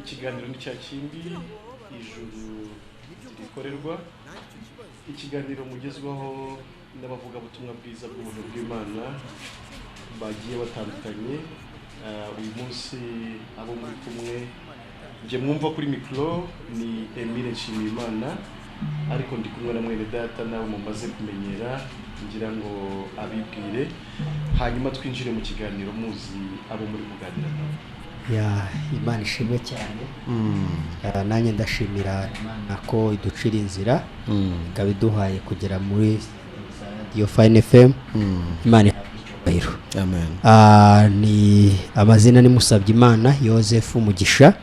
Ikiganiro ni cya kindi, Ijuru Rikorerwa, ikiganiro mugezwaho n'abavugabutumwa bwiza bw'ubuntu bw'Imana bagiye batandukanye. Uyu munsi abo muri kumwe, njye mwumva kuri mikoro ni Emile Nshimiyimana, ariko ndi kumwe na mwene data nawe mumaze kumenyera, ngira ngo abibwire, hanyuma twinjire mu kiganiro muzi abo muri kuganira nabo. Ya, Imana ishimwe cyane. Nanjye ndashimira Imana ko iducira inzira, ikaba iduhaye kugera muri radiyo Fine FM. Imana ihabwe icyubahiro. Amen. Ni amazina ni Musabyimana Yosefu Mugisha.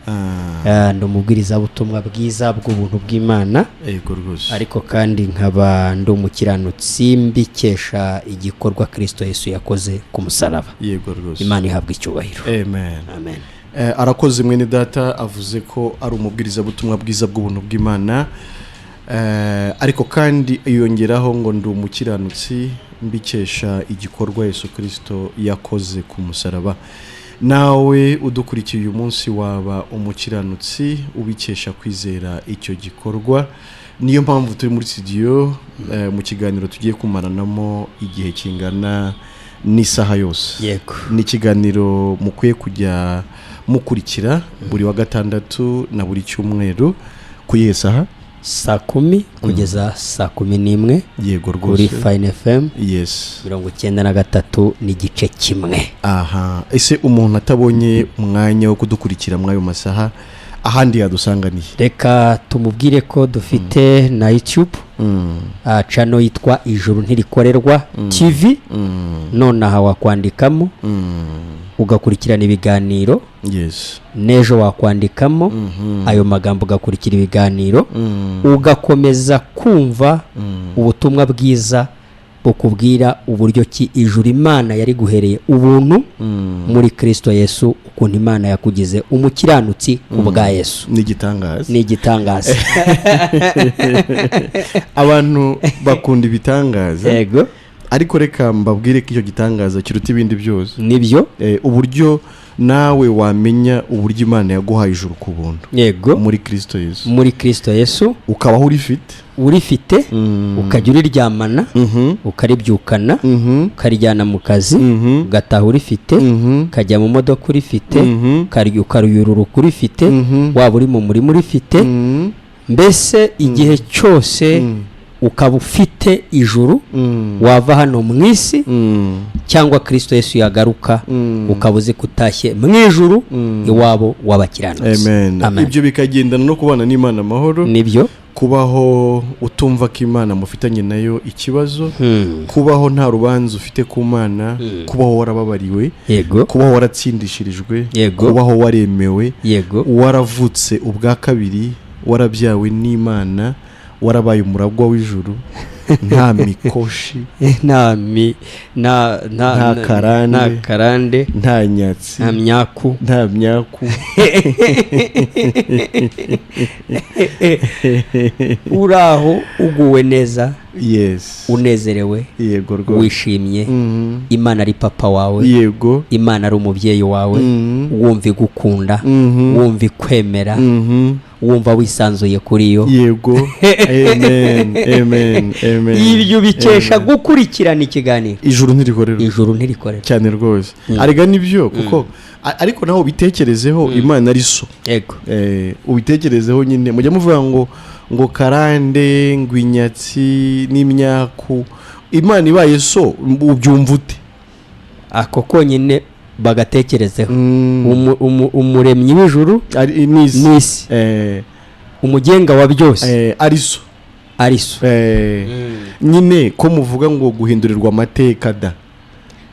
Ndi umubwirizabutumwa bwiza bw'ubuntu bw'Imana. Yego rwose. Ariko kandi nkaba ndi umukiranutsi mbikesha igikorwa Kirisito Yesu yakoze ku musaraba. Yego rwose. Imana ihabwa icyubahiro. Amen. Amen. Arakoze mwene data, avuze ko ari umubwirizabutumwa bwiza bw'ubuntu bw'Imana, ariko kandi yongeraho ngo ndi umukiranutsi mbikesha igikorwa Yesu Kirisito yakoze ku musaraba. Nawe udukurikiye uyu munsi waba umukiranutsi ubikesha kwizera icyo gikorwa. Niyo mpamvu turi muri studio, mu kiganiro tugiye kumaranamo igihe kingana n'isaha yose. Ni ikiganiro mukwiye kujya mukurikira buri wa gatandatu na buri cyumweru ku iyihe saha? Saa 10 kugeza saa 11 kuri Fine FM 93.1. Aha, ese umuntu atabonye umwanya wo kudukurikira muri ayo masaha, ahandi yadusanganiye? Reka tumubwire ko dufite na YouTube channel yitwa Ijuru Ntirikorerwa TV. Nonaha wakwandikamo ugakurikirana ibiganiro. N'ejo wakwandikamo ayo magambo ugakurikira ibiganiro, ugakomeza kumva ubutumwa bwiza bukubwira uburyo ki ijuru Imana yari guhereye ubuntu muri Kirisito Yesu, ukuntu Imana yakugize umukiranutsi ku bwa Yesu. Ni igitangaza. Ni igitangaza. Abantu bakunda ibitangaza. Ariko reka mbabwire ko icyo gitangaza kiruta ibindi byose. Nibyo. Uburyo nawe wamenya uburyo Imana yaguhaye ijuru ku buntu muri Kirisito Yesu. Muri Kirisito Yesu. Ukabaho urifite. Urifite, ukajya uriryamana, ukaribyukana, ukarijyana mu kazi, ugataha urifite, ukajya mu modoka urifite, ukaruyururuka urifite, waba uri mu murima urifite, mbese igihe cyose ukaba ufite ijuru. Wava hano mu isi cyangwa Kirisito Yesu yagaruka, ukaba uzi ko utashye mu ijuru iwabo w'abakiranutsi. Amen. Amen. Ibyo bikagendana no kubana n'Imana amahoro. Nibyo. Kubaho utumva ko Imana mufitanye nayo ikibazo, kubaho nta rubanza ufite ku Mana, kubaho warababariwe, kubaho waratsindishirijwe, kubaho waremewe, waravutse ubwa kabiri, warabyawe n'Imana, warabaye umuragwa w'ijuru, nta mikoshi, nta mi nta nta nta karande. Nta karande. Nta nyatsi. Nta myaku. Nta myaku. Uri aho uguwe neza, unezerewe, yego rwose wishimye, Imana ari papa wawe, Imana ari umubyeyi wawe, wumva igukunda, wumva ikwemera, wumva wisanzuye kuri yo. Yego, amen, amen, amen. Ibyo ubikesha Amen. gukurikirana ikiganiro Ijuru Ntirikorerwa. Ijuru Ntirikorerwa. Cyane rwose. Arega nibyo kuko ariko nawe ubitekerezeho, Imana ari so. Ubitekerezeho nyine, mujya muvuga ngo karande, ngo inyatsi n'imyaku, Imana ibaye so ubyumva ute? Ako konyine bagatekerezeho. Umuremyi w'ijuru Ari n'isi. N'isi, umugenga wa byose, ari so. Ari so. Nyine ko muvuga ngo guhindurirwa amateka da,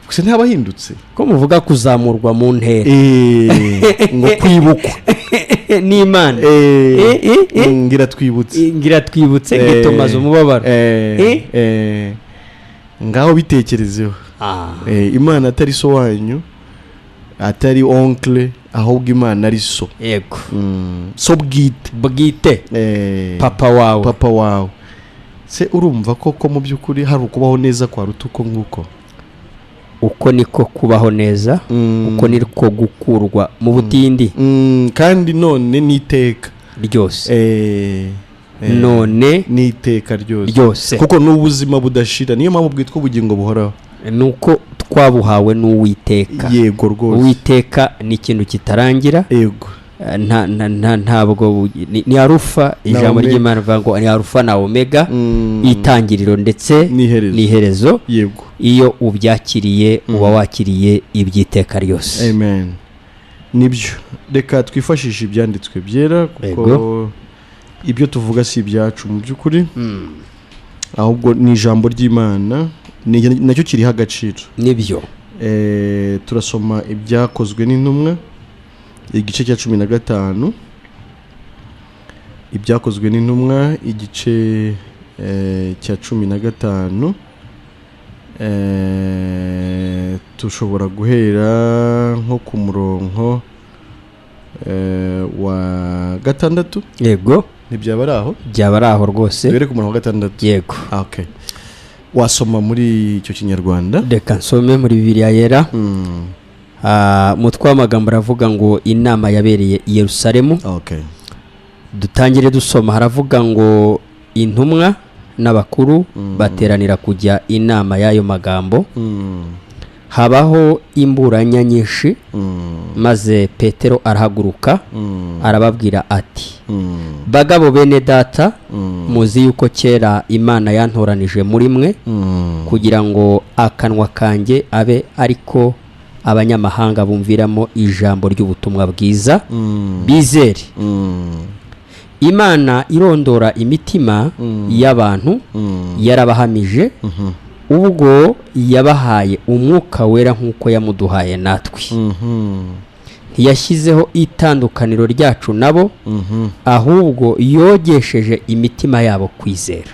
gusa ntabahindutse. Ko muvuga kuzamurwa mu ntera, ngo kwibukwa n'Imana. Ngira twibutse. Ngira twibutse, ngitumaze umubabaro. Ngaho bitekerezeho. Imana atari so wanyu, atari oncle, ahubwo Imana ari so. So bwite. Bwite. Papa wawe. Papa wawe. Se urumva koko mu by'ukuri hari ukubaho neza kwa ruta uko nguko? Uko niko kubaho neza, uko niko gukurwa mu butindi. Kandi none n'iteka ryose. None n'iteka ryose. Ryose. Kuko ni ubuzima budashira, niyo mpamvu bwitwa ubugingo buhoraho. Nuko twabuhawe n'Uwiteka. Yego rwose. Uwiteka ni ikintu kitarangira. Ntabwo ni Arufa, ijambo Omega. ry'Imana rivuga ngo ni Arufa na Omega, itangiriro ndetse n'iherezo. N'iherezo. Iyo ubyakiriye, uba wakiriye iby'iteka ryose. Amen, nibyo. Reka twifashishe ibyanditswe byera, kuko ibyo tuvuga si ibyacu mu by'ukuri, ahubwo ni ijambo ry'Imana, nacyo kiriho agaciro. Nibyo. Turasoma Ibyakozwe n'Intumwa, igice cya 15. Ibyakozwe n'Intumwa, igice cya 15. Tushobora guhera nko ku murongo wa gatandatu. Yego. Ntibyaba ari aho? Byaba ari aho rwose. Duhere ku murongo wa gatandatu. Yego. Ah, okay. Wasoma muri icyo Kinyarwanda. Reka nsome muri Bibiliya Yera. Umutwe w'amagambo aravuga ngo "Inama yabereye i Yerusalemu". Dutangire dusoma. Haravuga ngo intumwa n'abakuru bateranira kujya inama y'ayo magambo. Habaho imburanya nyinshi, maze Petero arahaguruka, arababwira ati: "Bagabo bene data, muzi yuko kera Imana yantoranije muri mwe kugira ngo akanwa kanjye abe ariko abanyamahanga bumviramo ijambo ry'ubutumwa bwiza, bizere. Imana irondora imitima y'abantu yarabahamije, ubwo yabahaye Umwuka Wera nk'uko yamuduhaye natwe. Ntiyashyizeho itandukaniro ryacu nabo, ahubwo yogesheje imitima yabo kwizera.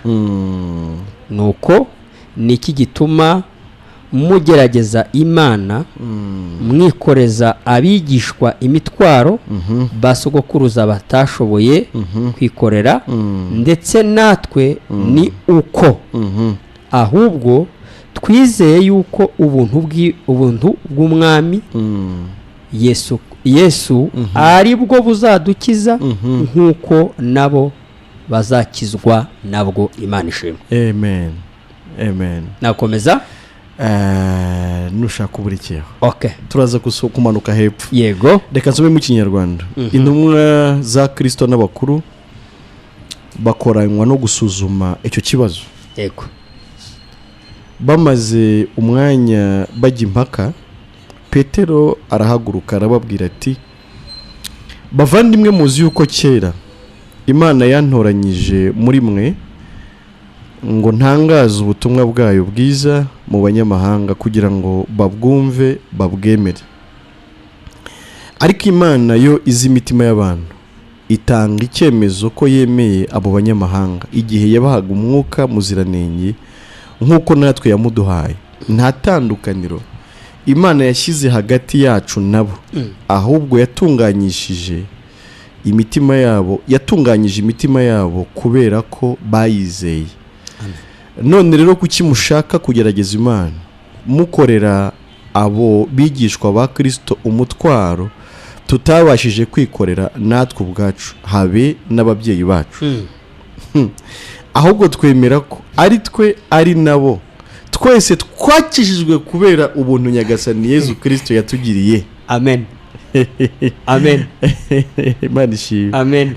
Nuko ni iki gituma mugerageza Imana, mwikoreza abigishwa imitwaro ba sogokuruza batashoboye kwikorera? Ndetse natwe ni uko. Ahubwo twizeye yuko ubuntu bw'Umwami Yesu ari bwo buzadukiza nk'uko nabo bazakizwa nabwo. Imana ishimwe." Amen, amen. Nakomeza? Nushaka uburikiyeho. Okay. Turaza kumanuka hepfo. Yego. Reka nsome mu Kinyarwanda. Intumwa za Kirisito n'abakuru bakoranywa no gusuzuma icyo kibazo. Bamaze umwanya bajya impaka, Petero arahaguruka, arababwira ati: "Bavandimwe, muzi yuko kera Imana yantoranyije muri mwe ngo ntangaze ubutumwa bwayo bwiza mu banyamahanga, kugira ngo babwumve babwemere. Ariko Imana yo izi imitima y'abantu itanga icyemezo ko yemeye abo banyamahanga igihe yabahaga Umwuka Muziranenge nk'uko natwe yamuduhaye. Nta tandukaniro Imana yashyize hagati yacu nabo, ahubwo yatunganyishije imitima yabo, yatunganyije imitima yabo kubera ko bayizeye. None rero kuki mushaka kugerageza Imana, mukorera abo bigishwa ba Kirisito umutwaro tutabashije kwikorera natwe ubwacu, habe n'ababyeyi bacu? Ahubwo twemera ko ari twe ari nabo twese twakijijwe kubera ubuntu Nyagasani Yezu Kirisito yatugiriye." Amen, amen. Imana ishimwe. Amen.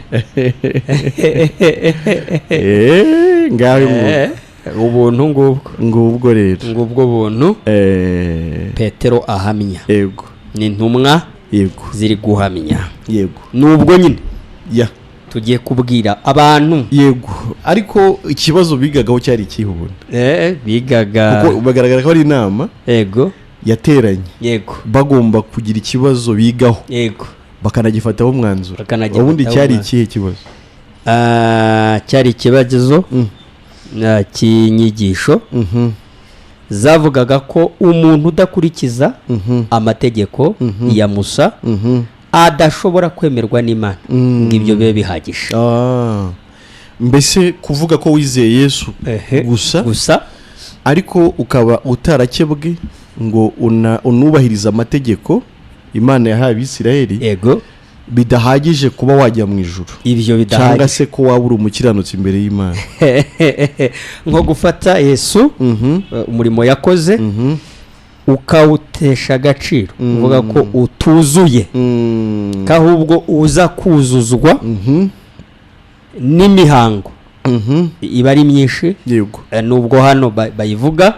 Ngaho Ubuntu ngubwo. Ngubwo rero. Ngubwo buntu Petero ahamya. Ni intumwa ziri guhamya. Nubwo nyine tugiye kubwira abantu. Yego, ariko ikibazo bigagaho cyari ikihe ubundi? Bigaga Kuko bagaragara ko ari inama yateranye, bagomba kugira ikibazo bigaho, bakanagifataho umwanzuro. Bakanagifataho Ubundi cyari umwanzuro. ikihe kibazo? Cyari ikibazo cy'inyigisho zavugaga ko umuntu udakurikiza amategeko ya Musa adashobora kwemerwa n'Imana, ngo ibyo bibe bihagije. Mbese kuvuga ko wizeye Yesu gusa, gusa, ariko ukaba utarakebwe. Ngo unubahirize amategeko Imana yahaye Abisirayeli bidahagije kuba wajya mu ijuru, Ibyo cyangwa bidahagije. se ko waba uri umukiranutsi imbere y'Imana. Nko gufata Yesu, umurimo yakoze, ukawutesha agaciro, uvuga ko utuzuye, ko ahubwo uza kuzuzwa n'imihango iba ari myinshi. Nubwo hano bayivuga,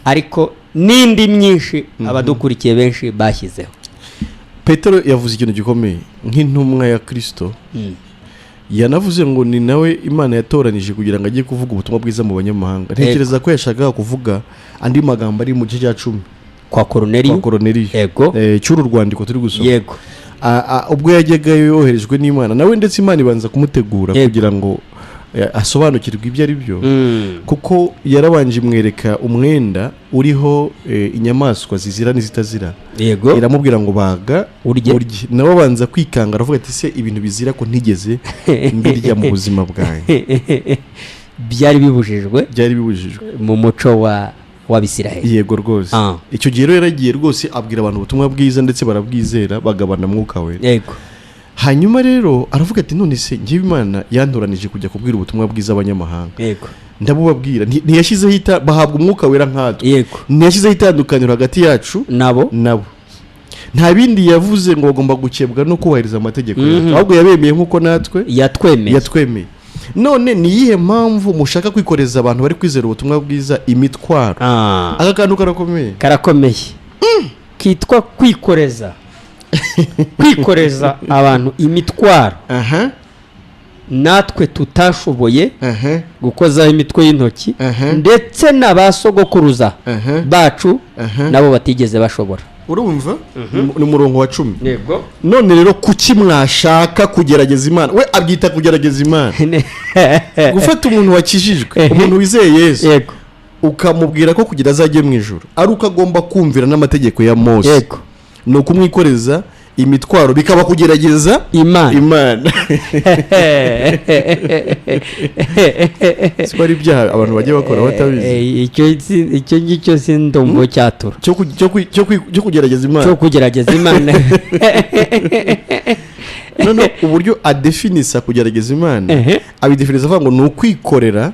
ariko n'indi myinshi abadukurikiye benshi bashyizeho. Petero yavuze ikintu gikomeye nk'intumwa ya Kirisito. Yanavuze ngo ni nawe Imana yatoranije kugira ngo ajye kuvuga ubutumwa bwiza mu banyamahanga. Ntekereza ko yashakaga kuvuga andi magambo ari mu gice cya 10 kwa kwa Koroneriyo. Koroneriyo. Cy'uru rwandiko turi gusoma. Ubwo yajyagayo yoherejwe n'Imana nawe, ndetse Imana ibanza kumutegura kugira ngo asobanukirwe ibyo ari byo, kuko yarabanje imwereka umwenda uriho inyamaswa zizira n'izitazira, iramubwira ngo baga urye. Urye. Nawe abanza kwikanga, aravuga ati: "Se ibintu bizira ko ntigeze mbirya mu buzima bwanjye?" Byari bibujijwe. Byari bibujijwe. Mu muco wa w'Abisiraheli. Yego rwose. Icyo gihe rero yaragiye rwose, abwira abantu ubutumwa bwiza, ndetse barabwizera, bagabana Mwuka Wera. Hanyuma rero aravuga ati: "None se ngewe Imana yantoranije kujya kubwira ubutumwa bwiza abanyamahanga, ndabubabwira." Ntiyashyizeho bahabwa Umwuka Wera nkatwe. Ntiyashyizeho itandukaniro hagati yacu nabo. Nabo. Nta bindi yavuze ngo bagomba gukebwa no kubahiriza amategeko yacu, ahubwo yabemeye nk'uko natwe yatwemeye. Yatwemeye. None ni iyihe mpamvu mushaka kwikoreza abantu bari kwizera ubutumwa bwiza imitwaro? Aka kantu karakomeye. Karakomeye, kitwa kwikoreza abantu imitwaro natwe tutashoboye gukozaho imitwe y'intoki, ndetse na ba sogokuruza bacu nabo batigeze bashobora. Urumva, ni umurongo wa 10. None rero kuki mwashaka kugerageza Imana? We abyita kugerageza Imana, gufata umuntu wakijijwe, umuntu wizeye Yesu, ukamubwira ko kugira azajye mu ijuru ari uko agomba kumvira n'amategeko ya Mose. Ni ukumwikoreza imitwaro, bikaba kugerageza Imana. Imana. Siko ari ibyaha abantu bajya bakora batabizi. Icyo ngicyo sindumva cyatura. Cyo kugerageza Imana. Cyo kugerageza Imana. Noneho uburyo adefinisa kugerageza Imana, abidefinisa avuga ngo ni ukwikorera,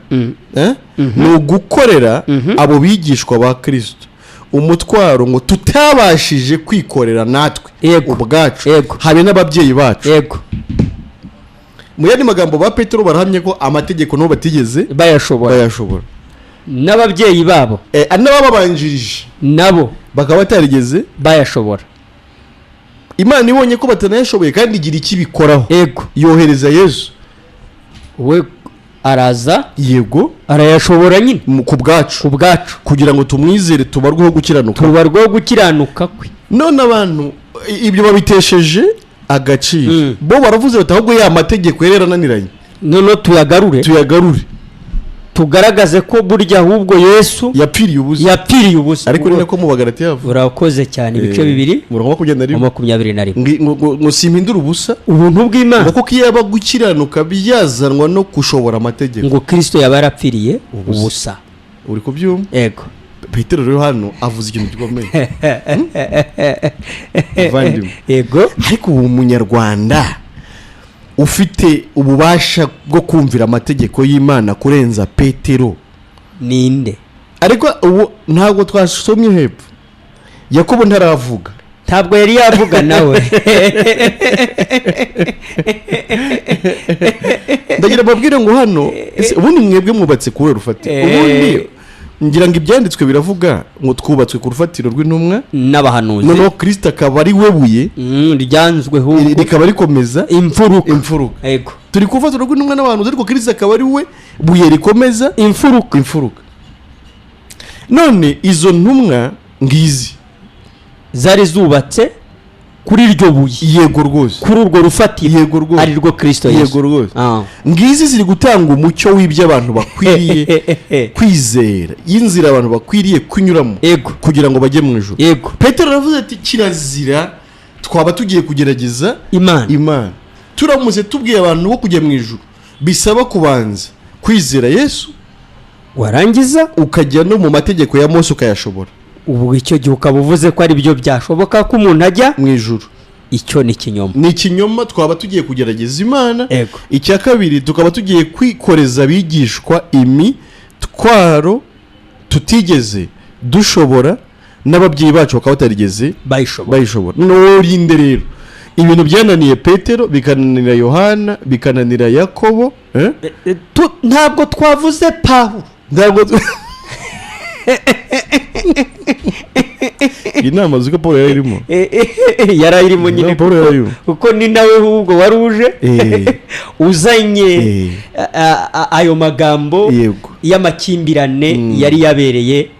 eh? Ni ugukorera abo bigishwa ba Kirisito umutwaro ngo tutabashije kwikorera natwe ubwacu, habe n'ababyeyi bacu. Mu yandi magambo, ba Petero barahamye ko amategeko nabo batigeze bayashobora. Bayashobora. N'ababyeyi babo. N'abababanjirije nabo bakaba batarigeze bayashobora. Imana ibonye ko batanayashoboye kandi igira icyo ibikoraho, yohereza Yesu. We araza, arayashobora nyine. Ku bwacu. Ku bwacu. Kugira ngo tumwizere tubarweho gukiranuka. Tubarweho gukiranuka kwe. None abantu ibyo babitesheje agaciro. Bo baravuze bati: "Ahubwo ya mategeko yari yarananiranye, noneho tuyagarure." Tuyagarure. Tugaragaze ko burya ahubwo Yesu yapfiriye ubusa. Yapfiriye ubusa. Ariko ni nako mu Bagalatiya yavuze. Urakoze cyane, ibice 2, umurongo wa 21. 21. Ngo simpindure ubusa ubuntu bw'Imana, ngo kuko iyo yaba gukiranuka byazanwa no gushobora amategeko, ngo Kirisito yaba yarapfiriye ubusa. Ubusa. Uri kubyumva? Yego. Petero rero hano avuze ikintu gikomeye. Muvandimwe. Yego. Ariko ubu Umunyarwanda ufite ububasha bwo kumvira amategeko y'Imana kurenza Petero ninde? Ariko ubu ntabwo twasomye hepfo, Yakobo ntaravuga. Ntabwo yari yavuga nawe. Ndagira mbabwire ngo hano ese ubundi mwebwe mwubatse kuri rufatiro? Ubundi ngira ngo ibyanditswe biravuga ngo twubatswe ku rufatiro rw'intumwa n'abahanuzi, noneho Kirisita akaba ari we buye ryanzweho rikaba rikomeza imfuruka. Imfuruka. Turi ku rufatiro rw'intumwa n'abahanuzi, ariko Kirisita akaba ari we buye rikomeza imfuruka. Imfuruka. None izo ntumwa ngizi zari zubatse kuri iryo buye, Yego rwose. kuri urwo rufatiro, Yego rwose. ari rwo Kirisito Yesu. Yego rwose. Ngizi ziri gutanga umucyo w'ibyo abantu bakwiriye kwizera, y'inzira abantu bakwiriye kunyuramo kugira ngo bajye mu ijuru. Petero aravuze ati: "Kirazira, twaba tugiye kugerageza Imana." Imana turamutse tubwiye abantu bo kujya mu ijuru bisaba kubanza kwizera Yesu, warangiza ukajya no mu mategeko ya Mose ukayashobora. Ubu icyo gihe ukaba uvuze ko ari byo byashoboka ko umuntu ajya mu ijuru. Icyo ni ikinyoma. Ni ikinyoma, twaba tugiye kugerageza Imana. Icya kabiri, tukaba tugiye kwikoreza abigishwa imitwaro tutigeze dushobora, n'ababyeyi bacu bakaba batarigeze bayishobora. Bayishobora. Noneho urinde rero ibintu byananiye Petero, bikananira Yohana, bikananira Yakobo, eh? Ntabwo twavuze Pawulo. Ntabwo iyi nama ziko Paul yari irimo. Yari ayirimo nyine. No, Paul yari ayirimo. Kuko ni nawe ahubwo wari uje uzanye ayo magambo y'amakimbirane yari yabereye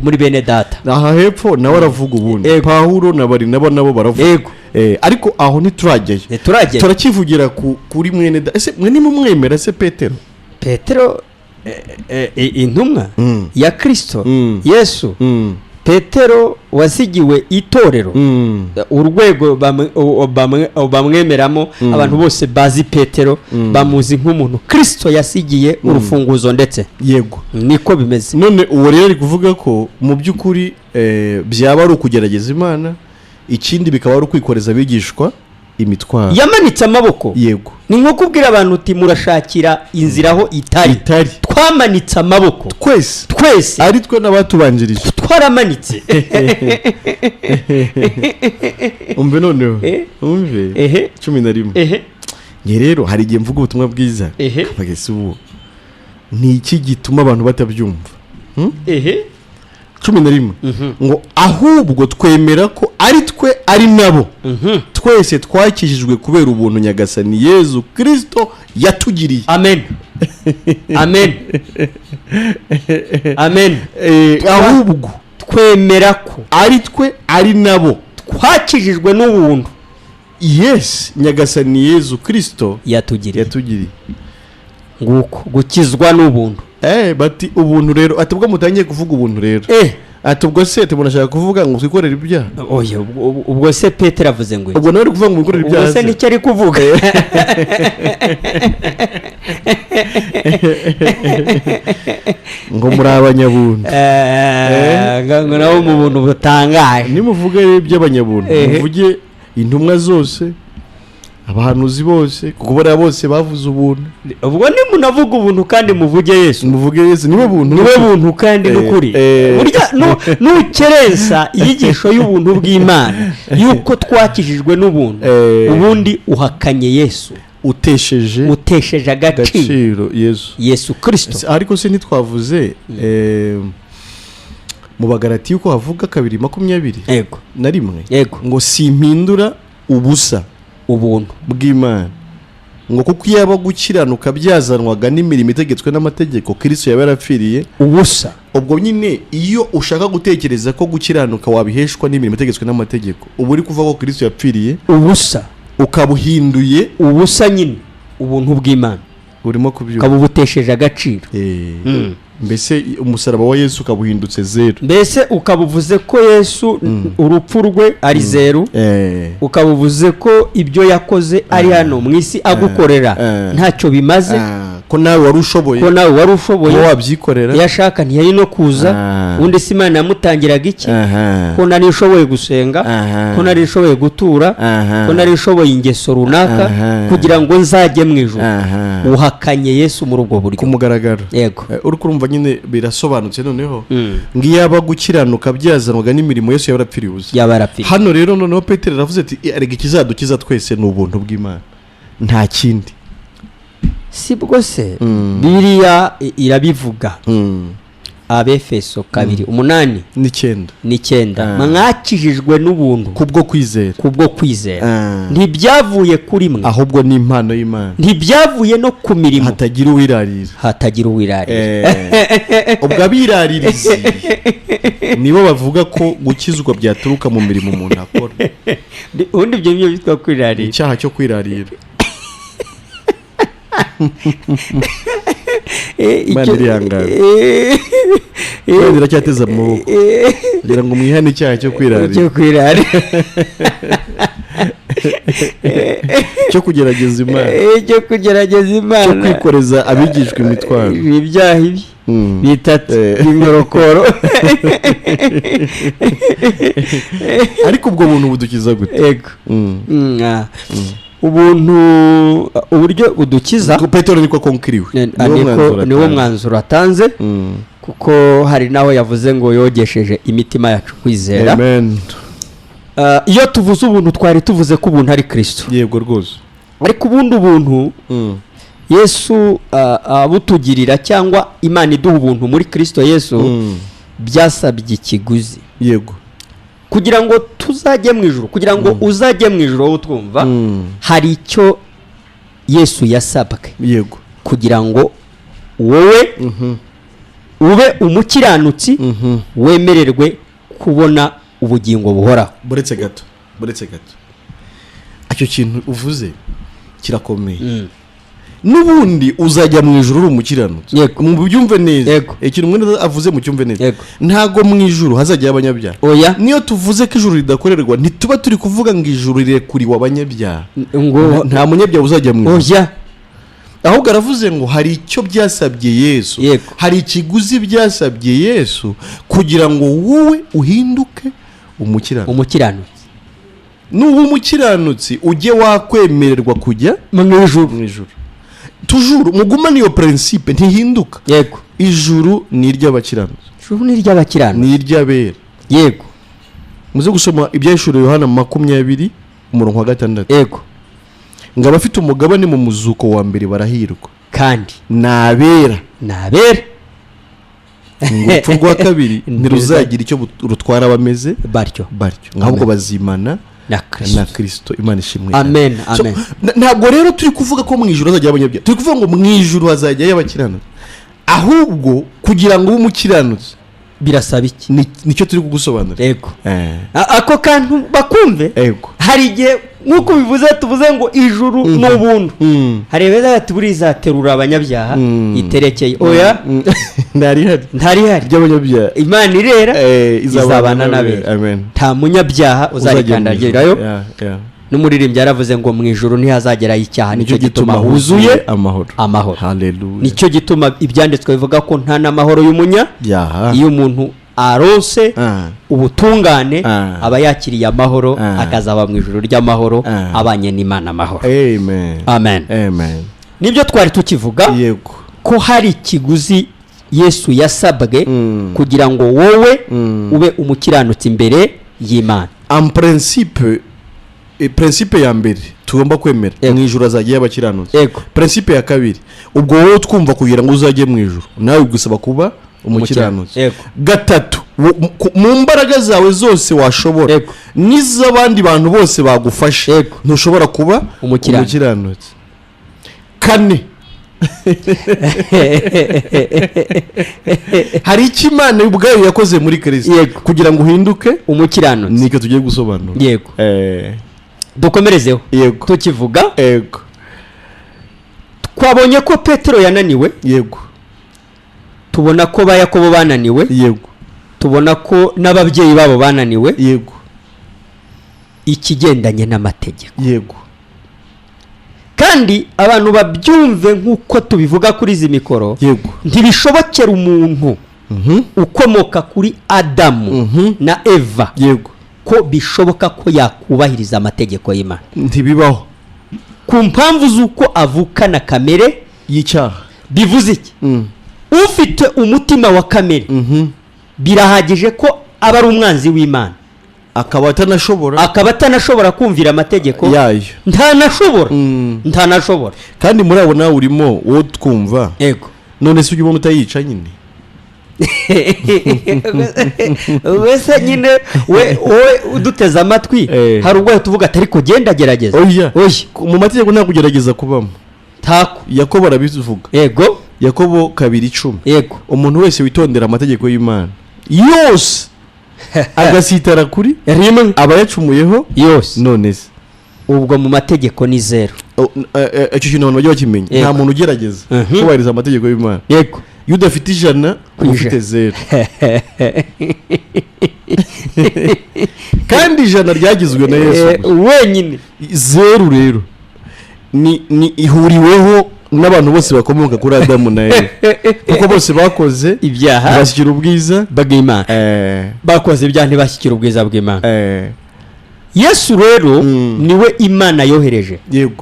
muri bene data. Aha hepfo nawe aravuga ubundi. Pawulo na Barinaba nabo baravuga. Ariko aho ntiturajyayo. Ntiturajyayo. Turakivugira kuri mwene da ese mwe nimumwemera se Petero? Petero, intumwa ya Kirisito Yesu, Petero wasigiwe itorero, urwego bamwemeramo, abantu bose bazi Petero bamuzi nk'umuntu Kirisito yasigiye urufunguzo ndetse niko bimeze. None uwo rero ari kuvuga ko mu by'ukuri byaba ari ukugerageza Imana, ikindi bikaba ari ukwikoreza abigishwa imitwaro. Yamanitse amaboko. Ni nko kubwira abantu uti: "Murashakira inzira aho itari." Itari. Twamanitse amaboko. Twese. Twese. Ari twe n'abatubanjirije. Twaramanitse. Umve noneho. Umve. 11. Njye rero hari igihe mvuga ubutumwa bwiza, bagese ubu ni iki gituma abantu batabyumva? 11 ngo: "Ahubwo twemera ko ari twe ari nabo twese twakijijwe kubera ubuntu Nyagasani Yezu Kirisito yatugiriye." Amen, amen, amen. Ahubwo twemera ko ari twe ari nabo twakijijwe n'ubuntu yes, Nyagasani Yezu Kirisito yatugiriye. Yatugiriye. Nguko gukizwa n'ubuntu. Bati ubuntu rero, ati ubwo mutangiye kuvuga ubuntu rero, ati ubwo se murashaka kuvuga ngo twikorere ibyaha? Oya, ubwo se Petero avuze ngo iki? Ubwo nawe uri kuvuga ngo mwikorere Ubwo ibyaha se se? nicyo ari kuvuga? Ngo muri abanyabuntu. Ngo nabo mu buntu butangaje. Nimuvuge rero iby'abanyabuntu, muvuge intumwa zose, abahanuzi bose, kuko bariya bose bavuze ubuntu. Ubwo nimunavuga ubuntu kandi muvuge Yesu. Muvuge Yesu, niwe buntu. Niwe buntu kandi n'ukuri. Burya nukerensa inyigisho y'ubuntu bw'Imana, yuko twakijijwe n'ubuntu, ubundi uhakanye Yesu. Utesheje utesheje agaciro agaciro Yesu. Yesu Kirisito. Ariko se ntitwavuze mu Bagarati yuko havuga 2:21 ngo: "Simpindura ubusa ubuntu bw'Imana," ngo kuko iyaba gukiranuka byazanwaga n'imirimo itegetswe n'amategeko, Kirisito yaba yarapfiriye ubusa. Ubwo nyine iyo ushaka gutekereza ko gukiranuka wabiheshwa n'imirimo itegetswe n'amategeko, uba uri kuvuga ko Kirisito yapfiriye ubusa. Ukabuhinduye ubusa nyine ubuntu bw'Imana. Urimo kubyumva? Ukaba ubutesheje agaciro. Mbese umusaraba wa Yesu ukabuhindutse zeru. Mbese ukaba uvuze ko Yesu urupfu rwe ari zeru, ukaba uvuze ko ibyo yakoze ari hano mu isi agukorera ntacyo bimaze. Ah, ko nawe wari ushoboye ko nawe wari ushoboye kuba wabyikorera. Iyo ashaka ntiyari no kuza. Ubundi se Imana yamutangiraga iki? Ko nari nshoboye gusenga, ko nari nshoboye gutura, ko nari nshoboye ingeso runaka kugira ngo nzajye mu ijuru. Uhakanye Yesu muri ubwo buryo. Ku mugaragaro. Yego. Uri kurumva nyine birasobanutse noneho ngo iyaba gukiranuka byazanwaga n'imirimo, Yesu yaba yarapfiriye ubusa. Yaba yarapfiriye. Hano rero noneho Petero aravuze ati: "Erega ikizadukiza twese ni ubuntu bw'Imana, nta kindi." Si bwo se Bibiliya irabivuga, Abefeso 2:8 9. 9: "Mwakijijwe n'ubuntu kubwo kwizera." Kubwo kwizera. Ntibyavuye kuri mwe, ahubwo ni impano y'Imana. Ntibyavuye no ku mirimo, hatagira uwirarira. Hatagira uwirarira. Ubwo abiraririzi nibo bavuga ko gukizwa byaturuka mu mirimo umuntu akora. Ubundi ibyo ngibyo byitwa kwirarira. Icyaha cyo kwirarira. Imana irihangana. Imana iracyateze amaboko kugira ngo mwihane icyaha cyo kwirarira. Cyo kwirarira. Cyo kugerageza Imana. Cyo kugerageza Cyo Imana. kwikoreza abigishwa imitwaro. Ibi byaha ibi bitatu inkorokoro. Ariko ubwo buntu budukiza gute? Yego. Ubuntu, uburyo budukiza. Kuko Petero niko konkiriwe. Niwo mwanzuro Niwo atanze. mwanzuro atanze, kuko hari n'aho yavuze ngo yogesheje imitima yacu kwizera. Amen. Iyo tuvuze ubuntu, twari tuvuze ko ubuntu ari Kirisito. Yego rwose. Ariko ubundi ubuntu Yesu abutugirira, cyangwa Imana iduha ubuntu muri Kirisito Yesu, byasabye ikiguzi kugira ngo tuzajye mu ijuru, kugira ngo uzajye mu ijuru wowe utwumva. Hari icyo Yesu yasabwe kugira ngo wowe ube umukiranutsi, wemererwe kubona ubugingo buhoraho. Buretse gato, buretse gato, icyo kintu uvuze kirakomeye. N'ubundi uzajya mu ijuru uri umukiranutsi. Mu byumve neza. Ikintu mwene avuze mu cyumve neza. Ntago mu ijuru hazajyayo abanyabyaha. Oya. Niyo tuvuze ko ijuru ridakorerwa, ntituba turi kuvuga ngo ijuru rirekuriwe abanyabyaha. Ngo Nta munyabyaha uzajya mu ijuru. Oya. Ahubwo aravuze ngo hari icyo byasabye Yesu. Hari ikiguzi byasabye Yesu kugira ngo wowe uhinduke umukiranutsi. Umukiranutsi. Nuba umukiranutsi, ujye wakwemererwa kujya mu ijuru. Mu ijuru. Toujours mugumane iyo principe, ntihinduka. Ijuru ni iry'abakiranutsi. Ijuru ni iry'abakiranutsi. Ni iry'abera. Muze gusoma Ibyahishuriwe Yohana 20 umurongo wa 6. Ngo abafite umugabane mu muzuko wa mbere barahirwa. Kandi ni abera. Ni abera. Ngo urupfu rwa kabiri ntiruzagira icyo rutwara abameze batyo. Batyo, ahubwo bazimana na na Kirisito. Kirisito. Imana ishimwe. Amen. So, Amen. ntabwo rero turi kuvuga ko mu ijuru hazajya abanyabyaha, turi kuvuga ngo mu ijuru hazajyayo abakiranutsi. Ahubwo kugira ngo ube umukiranutsi birasaba iki? Nicyo turi kugusobanurira. Ako kantu bakumve. Hari igihe, nk'uko ubivuze, tuvuze ngo ijuru ni ubuntu, hari beza bati buriya izaterura abanyabyaha iterekeye. Oya. Ntarihari. Ntarihari. Ry'abanyabyaha. Imana irera, izabana izabana n'abera. n'abera. Amen. Nta munyabyaha Uzajya mu ijuru. uzarikandagirayo. N'umuririmbyi yaravuze ngo mu ijuru ntihazagerayo icyaha, nicyo gituma huzuye amahoro. Amahoro. Haleluya. Nicyo gituma Ibyanditswe bivuga ko nta n'amahoro y'umunya byaha. Iyo umuntu aronse ubutungane, aba yakiriye amahoro, akazaba mu ijuru ry'amahoro, abanye n'Imana amahoro. Amen. Amen. Amen. Nibyo twari tukivuga, ko hari ikiguzi Yesu yasabwe kugira ngo wowe ube umukiranutsi imbere y'Imana. En principe, principe ya mbere tugomba kwemera, mu ijuru hazajyayo abakiranutsi. Principe ya kabiri, ubwo wowe twumva, kugira ngo uzajye mu ijuru nawe bigusaba kuba umukiranutsi. Gatatu, mu mbaraga zawe zose washobora, n'iz'abandi bantu bose bagufasha, ntushobora kuba umukiranutsi. Umukiranutsi. Kane, hari icyo Imana ubwayo yakoze muri Kirisito kugira ngo uhinduke umukiranutsi. Nicyo tugiye gusobanura. Yego. Dukomerezeho. Tukivuga, twabonye ko Petero yananiwe, tubona ko ba Yakobo bananiwe, tubona ko n'ababyeyi babo bananiwe ikigendanye n'amategeko. Kandi abantu babyumve nk'uko tubivuga kuri izi mikoro, ntibishobokera umuntu ukomoka kuri Adamu na Eva ko bishoboka ko yakubahiriza amategeko y'Imana. Ntibibaho. Ku mpamvu z'uko avukana kamere y'icyaha. Bivuze iki? Ufite umutima wa kamere, birahagije ko aba ari umwanzi w'Imana. Akaba atanashobora akaba atanashobora kumvira amategeko yayo. Ntanashobora. Ntanashobora. Kandi muri abo nawe urimo, wowe twumva. None se ujya ubona utayica nyine? Wese nyine we, wowe uduteze amatwi, hari ubwo uhita uvuga ati ariko genda gerageza. Oya. Oya. Mu mategeko nta kugerageza kubamo. Tako. Yakobo arabivuga. Yakobo 2:10. Umuntu wese witondera amategeko y'Imana yose agasitara kuri rimwe, aba yacumuyeho yose. None se Ubwo mu mategeko ni zero. Oh, icyo kintu abantu bajya bakimenya. Nta muntu ugerageza kubahiriza amategeko y'Imana. Iyo udafite 100, Ku uba ufite 0, kandi 100 ryagizwe na Yesu gusa. Wenyine. 0 rero ni ihuriweho n'abantu bose bakomoka kuri Adamu na Eva, kuko bose bakoze ibyaha bashyira ubwiza bw'Imana. Bakoze ibyaha, ntibashyikira ubwiza bw'Imana. Yesu rero niwe Imana yohereje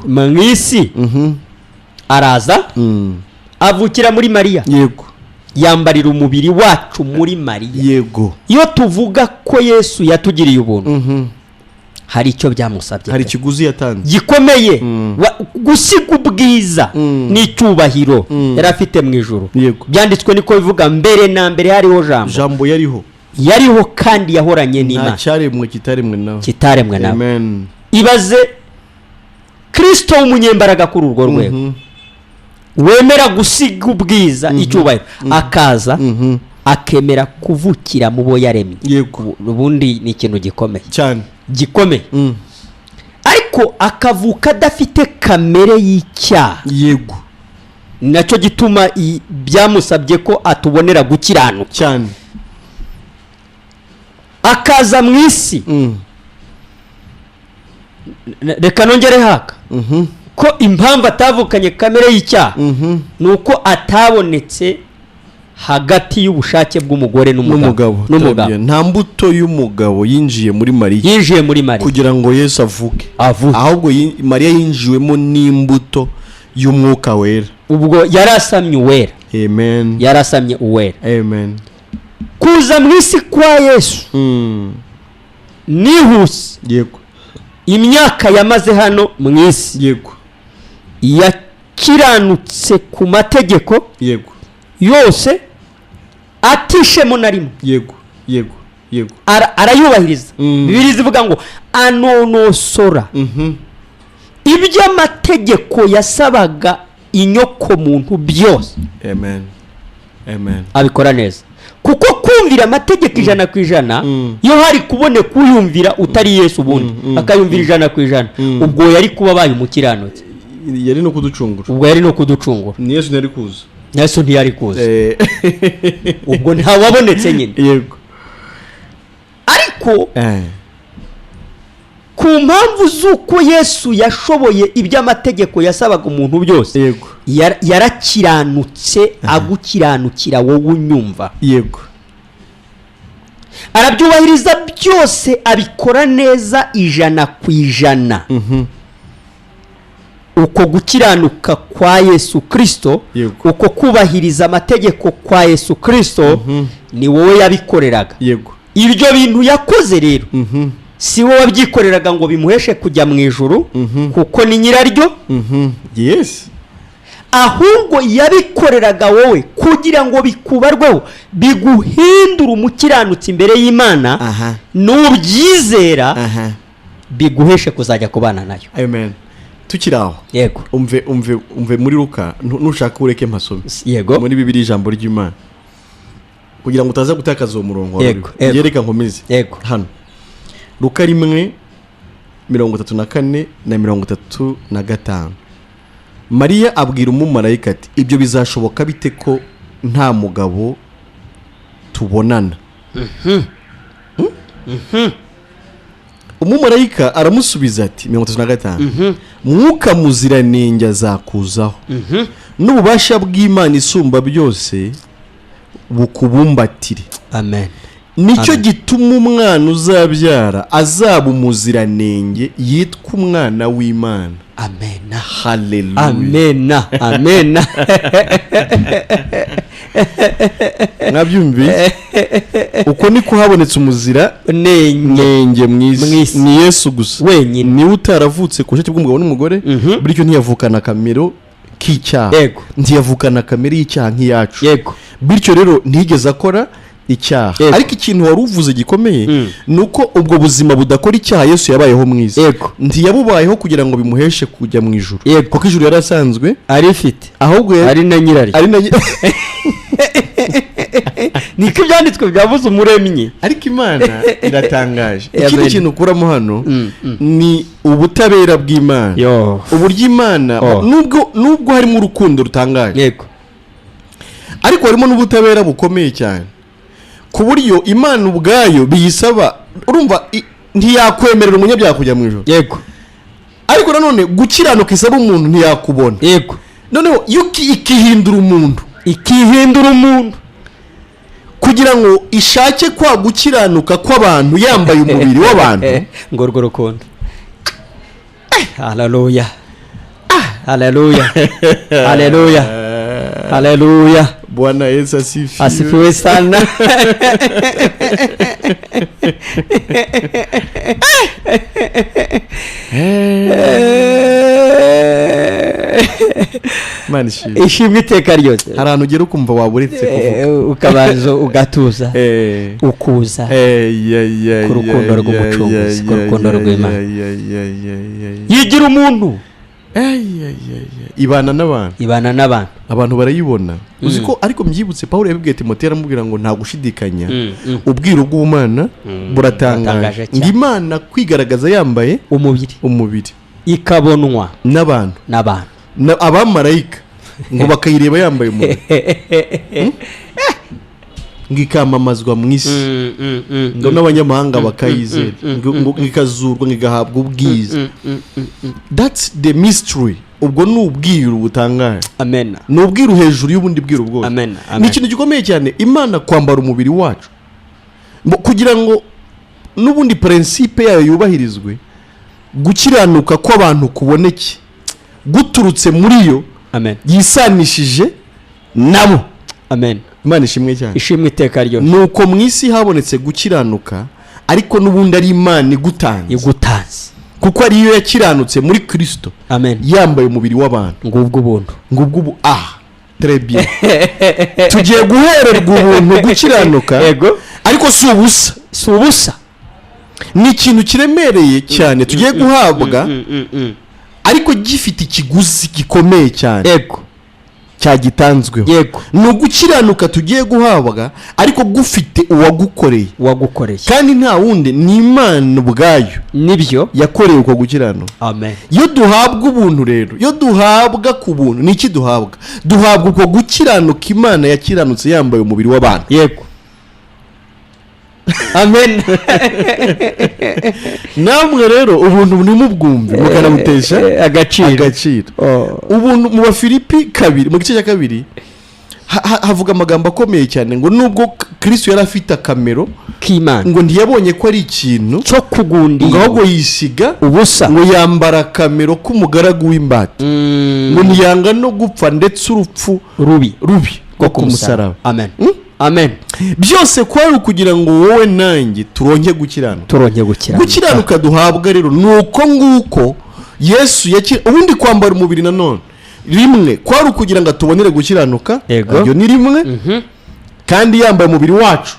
mu isi. Araza, avukira muri Mariya, yambarira umubiri wacu muri Mariya. Iyo tuvuga ko Yesu yatugiriye ubuntu, hari icyo byamusabye Hari pe. ikiguzi yatanze Gikomeye. Gusiga ubwiza n'icyubahiro yari afite mu ijuru. Byanditswe niko bivuga: mbere na mbere hariho Jambo. Jambo yariho. Yariho kandi yahoranye Nta n'Imana. cyaremwe kitaremwe nawe. Kitaremwe nawe. Amen. Ibaze Kirisito w'umunyembaraga kuri urwo rwego, wemera gusiga ubwiza, icyubahiro, akaza, akemera kuvukira mu bo yaremye. Ubundi ni ikintu gikomeye. Cyane. Gikomeye. Ariko akavuka adafite kamere y'icyaha. Nacyo gituma byamusabye ko atubonera gukiranuka. Akaza mu isi. Reka nongere haka ko impamvu atavukanye kamere y'icyaha ni uko atabonetse hagati y'ubushake bw'umugore n'umugabo. N'umugabo. N'umugabo. Nta mbuto y'umugabo yinjiye muri Mariya yinjiye muri Mariya kugira ngo Yesu avuke. Avuke. Ahubwo Mariya yinjiwemo n'imbuto y'Umwuka Wera. Ubwo yarasamye Uwera. Amen. Yarasamye Uwera. Amen. Kuza mu isi kwa Yesu, nihuse, imyaka yamaze hano mu isi, yakiranutse ku mategeko yose, atishemo na rimwe. yego yego yego Arayubahiriza. Bibiliya ivuga ngo anonosora ibyo amategeko yasabaga inyokomuntu byose. Amen, amen. Abikora neza, kuko kumvira amategeko 100%, iyo hari kuboneka uyumvira utari Yesu ubundi, akayumvira 100%, ubwo yari kuba abaye umukiranutsi. Yari no kuducungura. Ubwo yari no kuducungura. Ni Yesu ntiyari kuza. Yesu ntiyari kuza. Ubwo ntawabonetse nyine. Ariko ku mpamvu z'uko Yesu yashoboye ibyo amategeko yasabaga umuntu byose, yarakiranutse, agukiranukira wowe unyumva. Arabyubahiriza byose, abikora neza 100%. Uko gukiranuka kwa Yesu Kirisito, uko kubahiriza amategeko kwa Yesu Kirisito, ni wowe yabikoreraga. Ibyo bintu yakoze rero, si wowe wabyikoreraga ngo bimuheshe kujya mu ijuru, kuko ni nyiraryo. Ahubwo yabikoreraga wowe kugira ngo bikubarweho, biguhindure umukiranutsi imbere y'Imana, nubyizera biguheshe kuzajya kubana nayo. Amen. Tukiri aho, umve, umve, umve muri Luka, nushaka ureke mpasome. Muri Bibiri, ijambo ry'Imana, kugira ngo utaza gutakaza uwo murongo wawe uriho. Yereka nkomeze. Hano Luka 1:34 na 35, Mariya abwira umumarayika ati: "Ibyo bizashoboka bite ko nta mugabo tubonana?" Umumarayika aramusubiza ati, 35: "Mwuka Muziranenge azakuzaho, n'ububasha bw'Imana Isumba byose bukubumbatire." Amen. "Nicyo Amen. gituma umwana uzabyara azaba umuziranenge, yitwa Umwana w'Imana." Amena. Haleluya. Amena, amena. Mwabyumviye, uko niko habonetse umuzira nenge nenge mu mu isi. Isi. Ni Yesu gusa wenyine. Niwe utaravutse ku bushake bw'umugabo n'umugore, bityo ntiyavukana akamero k'icyaha. Ntiyavukana kamere y'icyaha nk'iyacu. Bityo rero ntiyigeze akora icyaha. Ariko ikintu wari uvuze gikomeye ni uko ubwo buzima budakora icyaha Yesu yabayeho mu isi, ntiyabubayeho kugira ngo bimuheshe kujya mu ijuru, kuko ijuru yari asanzwe arifite. Ahubwo ari na nyiraryo. Ari na Niko ibyanditswe byabuze Umuremyi. Ariko Imana iratangaje. Amen. Ikindi kintu ukuramo hano ni ubutabera bw'Imana, Yo. uburyo Imana, Oh. nubwo harimo urukundo rutangaje, Ariko harimo n'ubutabera bukomeye cyane, ku buryo Imana ubwayo biyisaba. Urumva, ntiyakwemerera umunyabyaha kujya mu ijuru. Ariko nanone gukiranuka isaba umuntu ntiyakubona. Noneho iyo ikihindura umuntu, ikihindura umuntu, kugira ngo ishake kwa gukiranuka kw'abantu yambaye umubiri w'abantu. Ngo urwo rukundo, haleluya, haleluya, haleluya, haleluya! Bwana Yesu asifiwe. Asifiwe sana. Imana ishimwe. Ishimwe iteka ryose. Hari ahantu ugera ukumva waburetse kuvuga. Ukabanza ugatuza, ukuza ku rukundo rw'Umucunguzi, ku rukundo rw'Imana. Yigira umuntu. Ibana n'abantu. Ibana n'abantu. Abantu barayibona, uzi ko ariko mbyibutse, Paul yabibwiye Timoteyo, aramubwira ngo nta gushidikanya, ubwiru bw'Ubumana buratangaje. Buratangaje cyane. Ngo Imana kwigaragaza yambaye umubiri, umubiri, ikabonwa n'abantu, n'abantu, abamarayika ngo bakayireba yambaye umubiri, ngo ikamamazwa mu isi, ngo n'abanyamahanga bakayizera, ngo ikazurwa, ngo igahabwa ubwiza. That's the mystery. Ubwo ni ubwiru butangaje. Amen. Ni ubwiru hejuru y'ubundi bwiru bwose. Amen, amen. Ni ikintu gikomeye cyane, Imana kwambara umubiri wacu. Kugira ngo n'ubundi principe yayo yubahirizwe, gukiranuka kw'abantu kuboneke guturutse muri yo, amen yisanishije nabo. Amen. Imana ishimwe cyane. Ishimwe iteka ryose. Ni uko mu isi habonetse gukiranuka, ariko n'ubundi ari Imana igutanze, igutanze, kuko ariyo yakiranutse muri Kirisito amen yambaye umubiri w'abantu. Ngubwo ubuntu. Ngubwo ubu, ah, très bien, tugiye guhererwa ubuntu gukiranuka. Ariko si ubusa. Si ubusa. Ni ikintu kiremereye cyane tugiye guhabwa, ariko gifite ikiguzi gikomeye cyane cyagitanzweho. Ni ugukiranuka tugiye guhabwa, ariko gufite uwagukoreye. Wagukoreye. Kandi nta wundi, ni Imana ubwayo yakoreye uko gukiranuka. Amen. Iyo duhabwa ubuntu rero, iyo duhabwa ku buntu, ni iki duhabwa? Duhabwa uko gukiranuka Imana yakiranutse yambaye umubiri w'abantu. Yego, amen. Namwe rero ubuntu ntimubwumve mukanabutesha agaciro. Agaciro. Ubuntu, mu Bafilipi 2, mu gice cya 2, havuga amagambo akomeye cyane ngo nubwo Kristo yari afite akamero k'Imana, ngo ntiyabonye ko ari ikintu cyo ngo kugundira, ahubwo yisiga ubusa, ngo yambara akamero k'umugaragu w'imbata, ngo ntiyanga no gupfa, ndetse urupfu rubi rubi rwo ku musaraba. Amen, amen. Byose kwari ukugira ngo wowe nanjye turonke gukiranuka. Turonke gukiranuka. Gukiranuka duhabwa rero ni uko nguko Yesu ubundi kwambara umubiri nanone rimwe kwari ukugira ngo atubonere gukiranuka. Iryo ni rimwe, kandi yambaye umubiri wacu,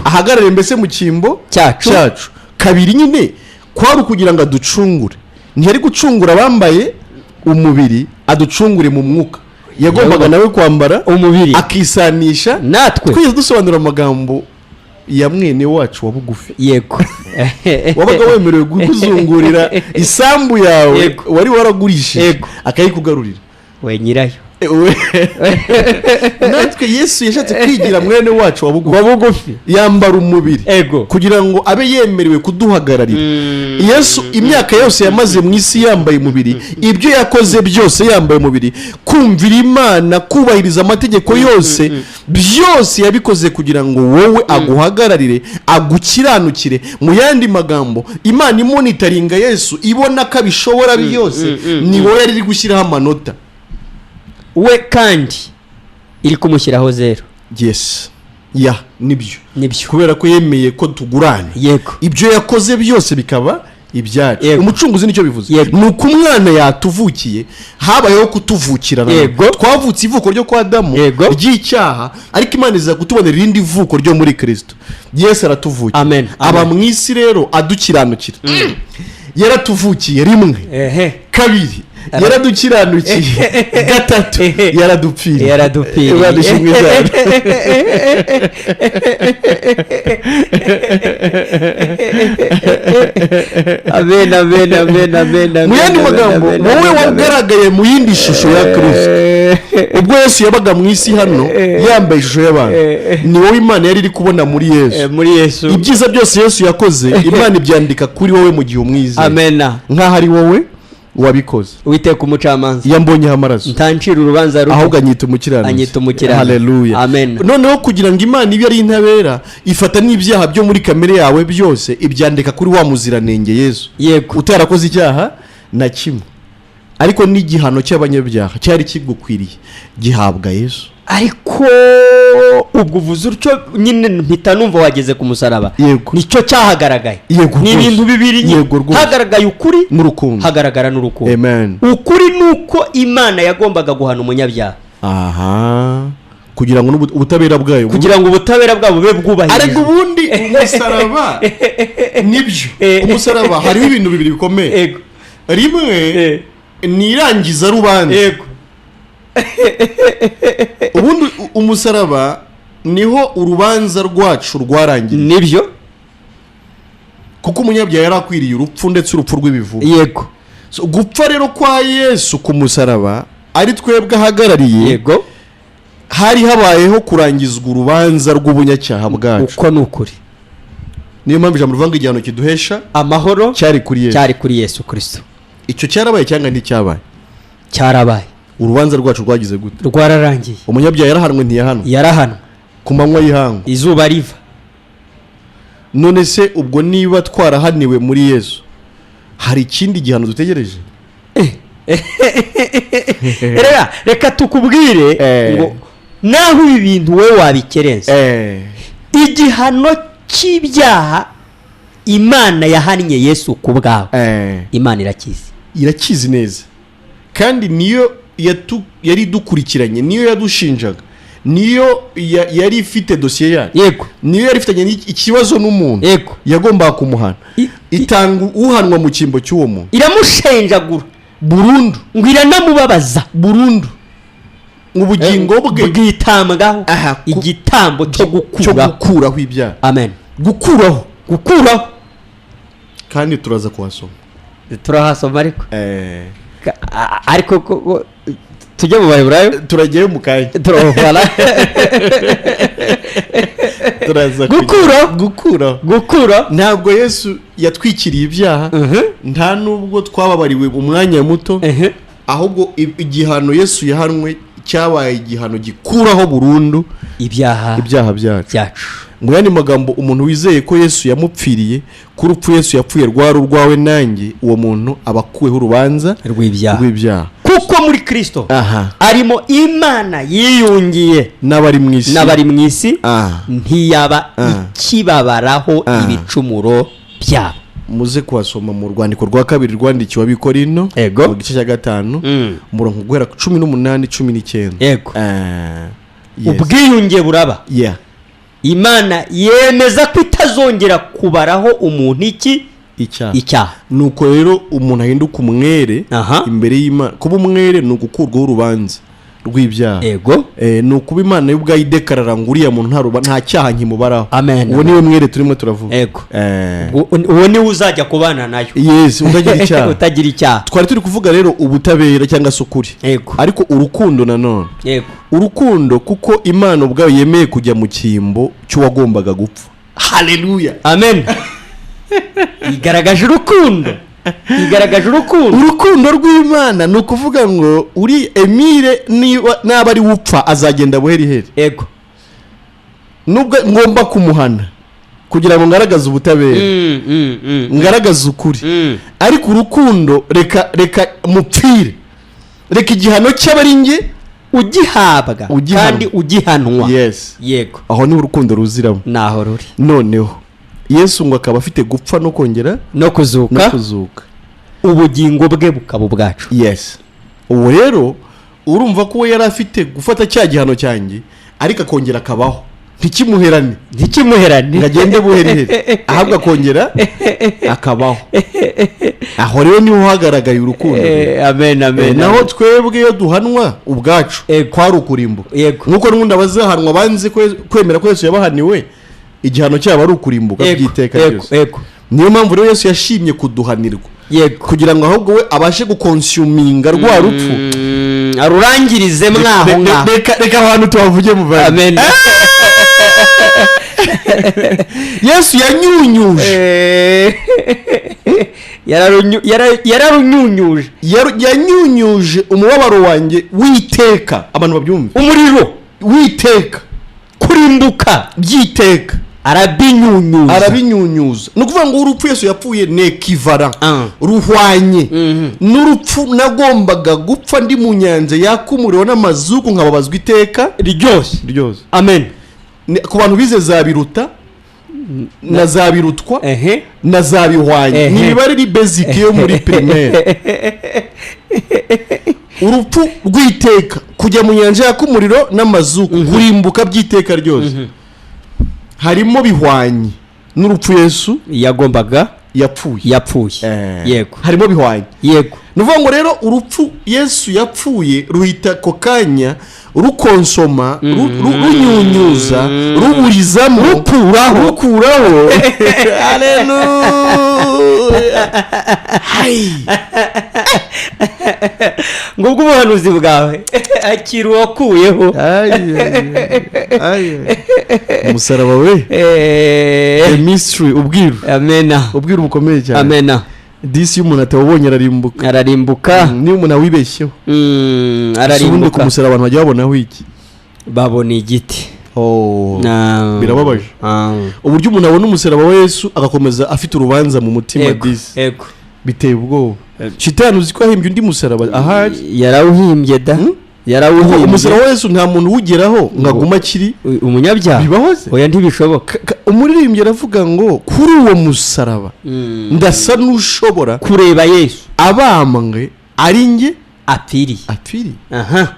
ahagarare mbese mu cyimbo cyacu. Cyacu. Kabiri nyine kwari ukugira ngo aducungure. Ntiyari gucungura abambaye umubiri, aducungure mu mwuka. Yagombaga nawe kwambara umubiri, akisanisha natwe. Twigeze dusobanura amagambo ya mwene wacu wa bugufi, wabaga wemerewe kuzungurira isambu yawe wari waragurishije, akayikugarurira. We nyirayo. Natwe Yesu yashatse kwigira mwene wacu wa bugufi, wa bugufi, yambara umubiri kugira ngo abe yemerewe kuduhagararira. Yesu imyaka yose yamaze mu isi yambaye umubiri, ibyo yakoze byose yambaye umubiri, kumvira Imana, kubahiriza amategeko yose, byose yabikoze kugira ngo wowe aguhagararire, agukiranukire. Mu yandi magambo, Imana imonitoringa Yesu, ibona ko abishobora byose, ni wowe yari iri gushyiraho amanota. We kandi iri kumushyiraho 0. Yes, ya, nibyo. Nibyo. Kubera ko yemeye ko tugurane, ibyo yakoze byose bikaba ibyacu. Umucunguzi nicyo bivuze. Ni uko umwana yatuvukiye, habayeho kutuvukira nanone. Twavutse ivuko ryo kwa Adamu, ry'icyaha, ariko Imana iza kutubonera irindi vuko ryo muri Kirisito Yesu. Aratuvukira, Amen. aba Amen. mu isi rero adukiranukira. Yaratuvukiye rimwe. Kabiri Yaradukiranukiye. Gatatu, yaradupfiriye. Yaradupfiriye. Imana ishimwe cyane. Amen, amen, amen, amen. Mu yandi Amen, magambo, amen, wowe amen, amen. wagaragaye mu yindi shusho ya Kirisito ubwo Yesu yabaga mu isi hano yambaye ishusho y'abantu, ni wowe Imana yari iri kubona muri Yesu. Muri Yesu. Ibyiza byose Yesu yakoze, Imana ibyandika kuri wowe mu gihe umwizeye Amena. nk'aho ari wowe wabikoze. Witeka umucamanza Yambonyeho amaraso, ntancira urubanza rubi, ahubwo anyita umukiranutsi. Anyita umukiranutsi. Haleluya. Amen. Noneho kugira ngo Imana ibe ari intabera, ifata n'ibyaha byo muri kamere yawe byose, ibyandika kuri wa muziranenge Yesu, utarakoze icyaha na kimwe, ariko n'igihano cy'abanyabyaha cyari kigukwiriye gihabwa Yesu. Ariko ubwo uvuze utyo nyine, mpita numva wageze ku musaraba. Nicyo cyahagaragaye. Ni ibintu bibiri nyine. Yego rwose. Hagaragaye ukuri, N'urukundo. hagaragara n'urukundo. Amen. Ukuri ni uko Imana yagombaga guhana umunyabyaha. Aha, kugira ngo ubutabera bwayo Kugira ngo ubutabera bwabo bube Ariko bwubahirijwe. ubundi umusaraba nibyo, umusaraba hariho ibintu bibiri bikomeye. Rimwe ni irangiza rubanza. Ubundi umusaraba niho urubanza rwacu rwarangiriye, kuko umunyabyaha yari akwiriye urupfu, ndetse urupfu rw'ibivugo. So, gupfa rero kwa Yesu ku musaraba ari twebwe ahagarariye, hari habayeho kurangizwa urubanza rw'ubunyacyaha bwacu. Uko ni ukuri. Niyo mpamvu ijambo rivuga ngo igihano kiduhesha amahoro cyari kuri Yesu. Cyari kuri Yesu Kirisito. Icyo cyarabaye cyangwa nticyabaye? Cyarabaye. Urubanza rwacu rwagize gute? Rwararangiye. Umunyabyaha yarahanwe, ntiyahanwe? Yarahanwe. Ku manywa y'ihangu. Izuba riva. None se ubwo niba twarahaniwe muri Yesu, hari ikindi gihano dutegereje? Reka tukubwire ngo naho ibi bintu wowe wabikerenza, igihano cy'ibyaha Imana yahannye Yesu ku bwawe, Imana irakizi. Irakizi neza, kandi niyo yari idukurikiranye, niyo yadushinjaga, niyo yari ifite dosiye yacu, niyo yari ifitanye ikibazo n'umuntu yagombaga kumuhana, itanga uhanwa mu cyimbo cy'uwo muntu. Iramushenjagura. Burundu. Ngo iranamubabaza. Burundu, ubugingo bwe bwitambwaho Aha, igitambo cyo cyo gukuraho. Gukuraho ibyaha. Amen. Gukuraho. Gukuraho. Kandi turaza kuhasoma. Turahasoma, ariko ariko tujye mu Baheburayo. Turajyayo mu kanya. Turabafana. Turaza Gukuraho. Gukuraho. Gukura. Ntabwo Yesu yatwikiriye ibyaha, nta nubwo twababariwe umwanya muto, ahubwo igihano Yesu yahanwe cyabaye igihano gikuraho burundu ibyaha ibyaha byacu. Byacu. Ngo yandi magambo, umuntu wizeye ko Yesu yamupfiriye, ko urupfu Yesu yapfuye rwari urwawe nanjye, uwo muntu aba akuweho urubanza rw'ibyaha. Rw'ibyaha. Kuko muri Kirisito arimo Imana yiyungiye n'abari mu isi. N'abari mu isi, ntiyaba ikibabaraho ibicumuro byabo. Muze kuhasoma mu rwandiko rwa kabiri rwandikiwe Abikorino, mu gice cya 5, umurongo guhera ku 18, 19. Yes. Ubwiyunge buraba. Imana yemeza ko itazongera kubaraho umuntu iki? Icyaha. Icyaha. Nuko rero umuntu ahinduka umwere imbere y'Imana. Kuba umwere ni ugukurwaho urubanza rw'ibyaha. Ni ukuba Imana yo ubwayo idekarara ngo uriya muntu nta cyaha nkimubaraho. Amen. Uwo niwe mwere turimo turavuga. Uwo niwe uzajya kubana nayo. Yes, utagira icyaha. Utagira icyaha. Twari turi kuvuga rero ubutabera cyangwa se ukuri, ariko urukundo nanone, urukundo, kuko Imana ubwayo yemeye kujya mu cyimbo cy'uwagombaga gupfa. Haleluya. Amen. Igaragaje urukundo, igaragaje urukundo. Urukundo rw'Imana ni ukuvuga ngo uri Emile, niba naba ari upfa, azagenda buheriheri, nubwo ngomba kumuhana kugira ngo ngaragaze ubutabera, ngaragaze ukuri, ariko urukundo, reka mupfire, reka igihano cy'abari njye ugihabwa. Ugihanwa. Kandi ugihanwa. Yes. Aho niho urukundo ruziramo. Naho ruri. Noneho Yesu ngo akaba afite gupfa no kongera no no kuzuka, kuzuka, ubugingo bwe bukaba ubwacu. Yes. Ubu rero urumva ko we yari afite gufata cya gihano cyanjye, ariko akongera akabaho. Ntikimuherane. Ntikimuherane. Ngo agende buheriheri, ahubwo akongera akabaho. Aho rero niho hagaragaye urukundo. Amen, amen. Naho twebwe iyo duhanwa ubwacu, kwari ukurimbuka. Nk'uko n'ubundi abazahanwa banze kwemera ko Yesu yabahaniwe, igihano cyabo ari ukurimbuka by'iteka ryose. Niyo mpamvu rero Yesu yashimye kuduhanirwa, kugira ngo ahubwo we abashe guconsuminga rwa rupfu. Arurangirize mwaho ngaho. Reka abantu tubavuge mu bandi. Amen. Yesu yanyunyuje. Yararunyunyuje. Yanyunyuje umubabaro wanjye w'iteka, abantu babyumve. Umuriro. W'iteka. Kurimbuka. By'iteka. Arabinyunyuza. Arabinyunyuza. Ni ukuvuga ngo urupfu Yesu yapfuye ni équivalent, ruhwanye n'urupfu nagombaga gupfa ndi mu nyanja yaka umuriro n'amazuku, nkababazwa iteka ryose. Ryose. Amen. Ku bantu bize za biruta na za birutwa na za bihwanye, ni imibare iri basic yo muri primaire. Urupfu rw'iteka, kujya mu nyanja yaka umuriro n'amazuku, kurimbuka by'iteka ryose, harimo bihwanye n'urupfu Yesu yagombaga yapfuye. Yapfuye. Harimo bihwanye. Ni ukuvuga ngo rero urupfu Yesu yapfuye ruhita ako kanya rukonsoma, runyunyuza, ruburizamo, Rukuraho. Rukuraho. Haleluya! Hayi! Ngo ubwo ubuhanuzi bwawe akira uwakuyeho. Ayi, ayi, ayi. Umusaraba we, the mystery, ubwiru. Amena. Ubwiru bukomeye cyane. Amena. Disi, iyo umuntu atawubonye ararimbuka. Ararimbuka. Niyo umuntu awibeshyeho. Ese ubundi ku Ararimbuka. musaraba abantu bajya babonaho iki? Babona igiti. Oh. Birababaje. Uburyo umuntu abona umusaraba wa Yesu agakomeza afite urubanza mu mutima. Disi, biteye ubwoba. Shitani uzi ko yahimbye undi musaraba ahari? Yarawuhimbye da. Kuko Yarawuhimbye. umusaraba wa Yesu nta muntu uwugeraho ngo agume akiri. Umunyabyaha. Bibaho se? Oya, ntibishoboka. Umuririmbyi aravuga ngo kuri uwo musaraba ndasa n'ushobora kureba Yesu abambwe ari njye apfiriye. Apfiriye. Aha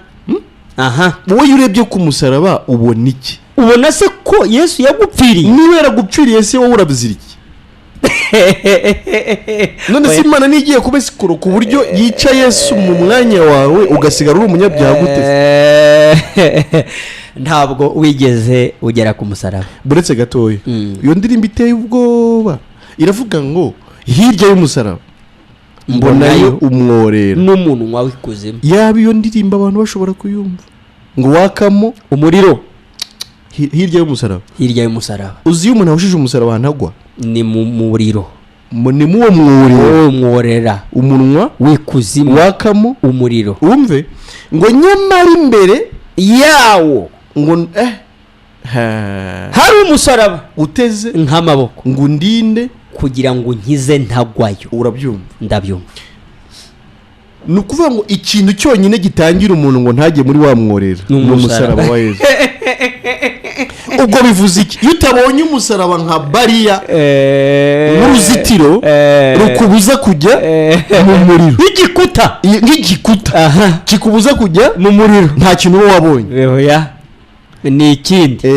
aha. Wowe iyo urebye ku musaraba ubona iki? Ubona se ko Yesu yagupfiriye? Niba yaragupfiriye se, wowe urabizira iki none se? Oya. Imana nigiye kuba escroc ku buryo yica Yesu mu mwanya wawe, ugasigara uri umunyabyaha gute se? Ntabwo wigeze ugera ku musaraba. Buretse gatoya. Iyo ndirimbo iteye ubwoba, iravuga ngo hirya y'umusaraba mbonayo umworera n'umunwa w'ikuzimu. Yaba iyo ndirimbo abantu bashobora kuyumva, ngo wakamo umuriro. Hirya y'umusaraba. Hirya y'umusaraba. Uzi iyo umuntu ahushije umusaraba ahantu agwa? Ni mu muriro. Ni mu uwo mworera. Uwo mworera. Umunwa w'ikuzimu. Wakamo umuriro. Wumve ngo nyamara imbere yawo ngo ha, hari umusaraba uteze nk'amaboko ngo undinde kugira ngo unkize ntagwayo. Urabyumva? Ndabyumva. Ni ukuvuga ngo ikintu cyonyine gitangira umuntu ngo ntajye muri wa mworera ni ni umusaraba. umusaraba wa Yesu. Ubwo bivuze iki? Iyo utabonye umusaraba nka barrier, nk'uruzitiro rukubuza kujya mu muriro, nk'igikuta. Nk'igikuta kikubuza kujya mu muriro, nta kintu uba wabonye. Oya, ni ikindi.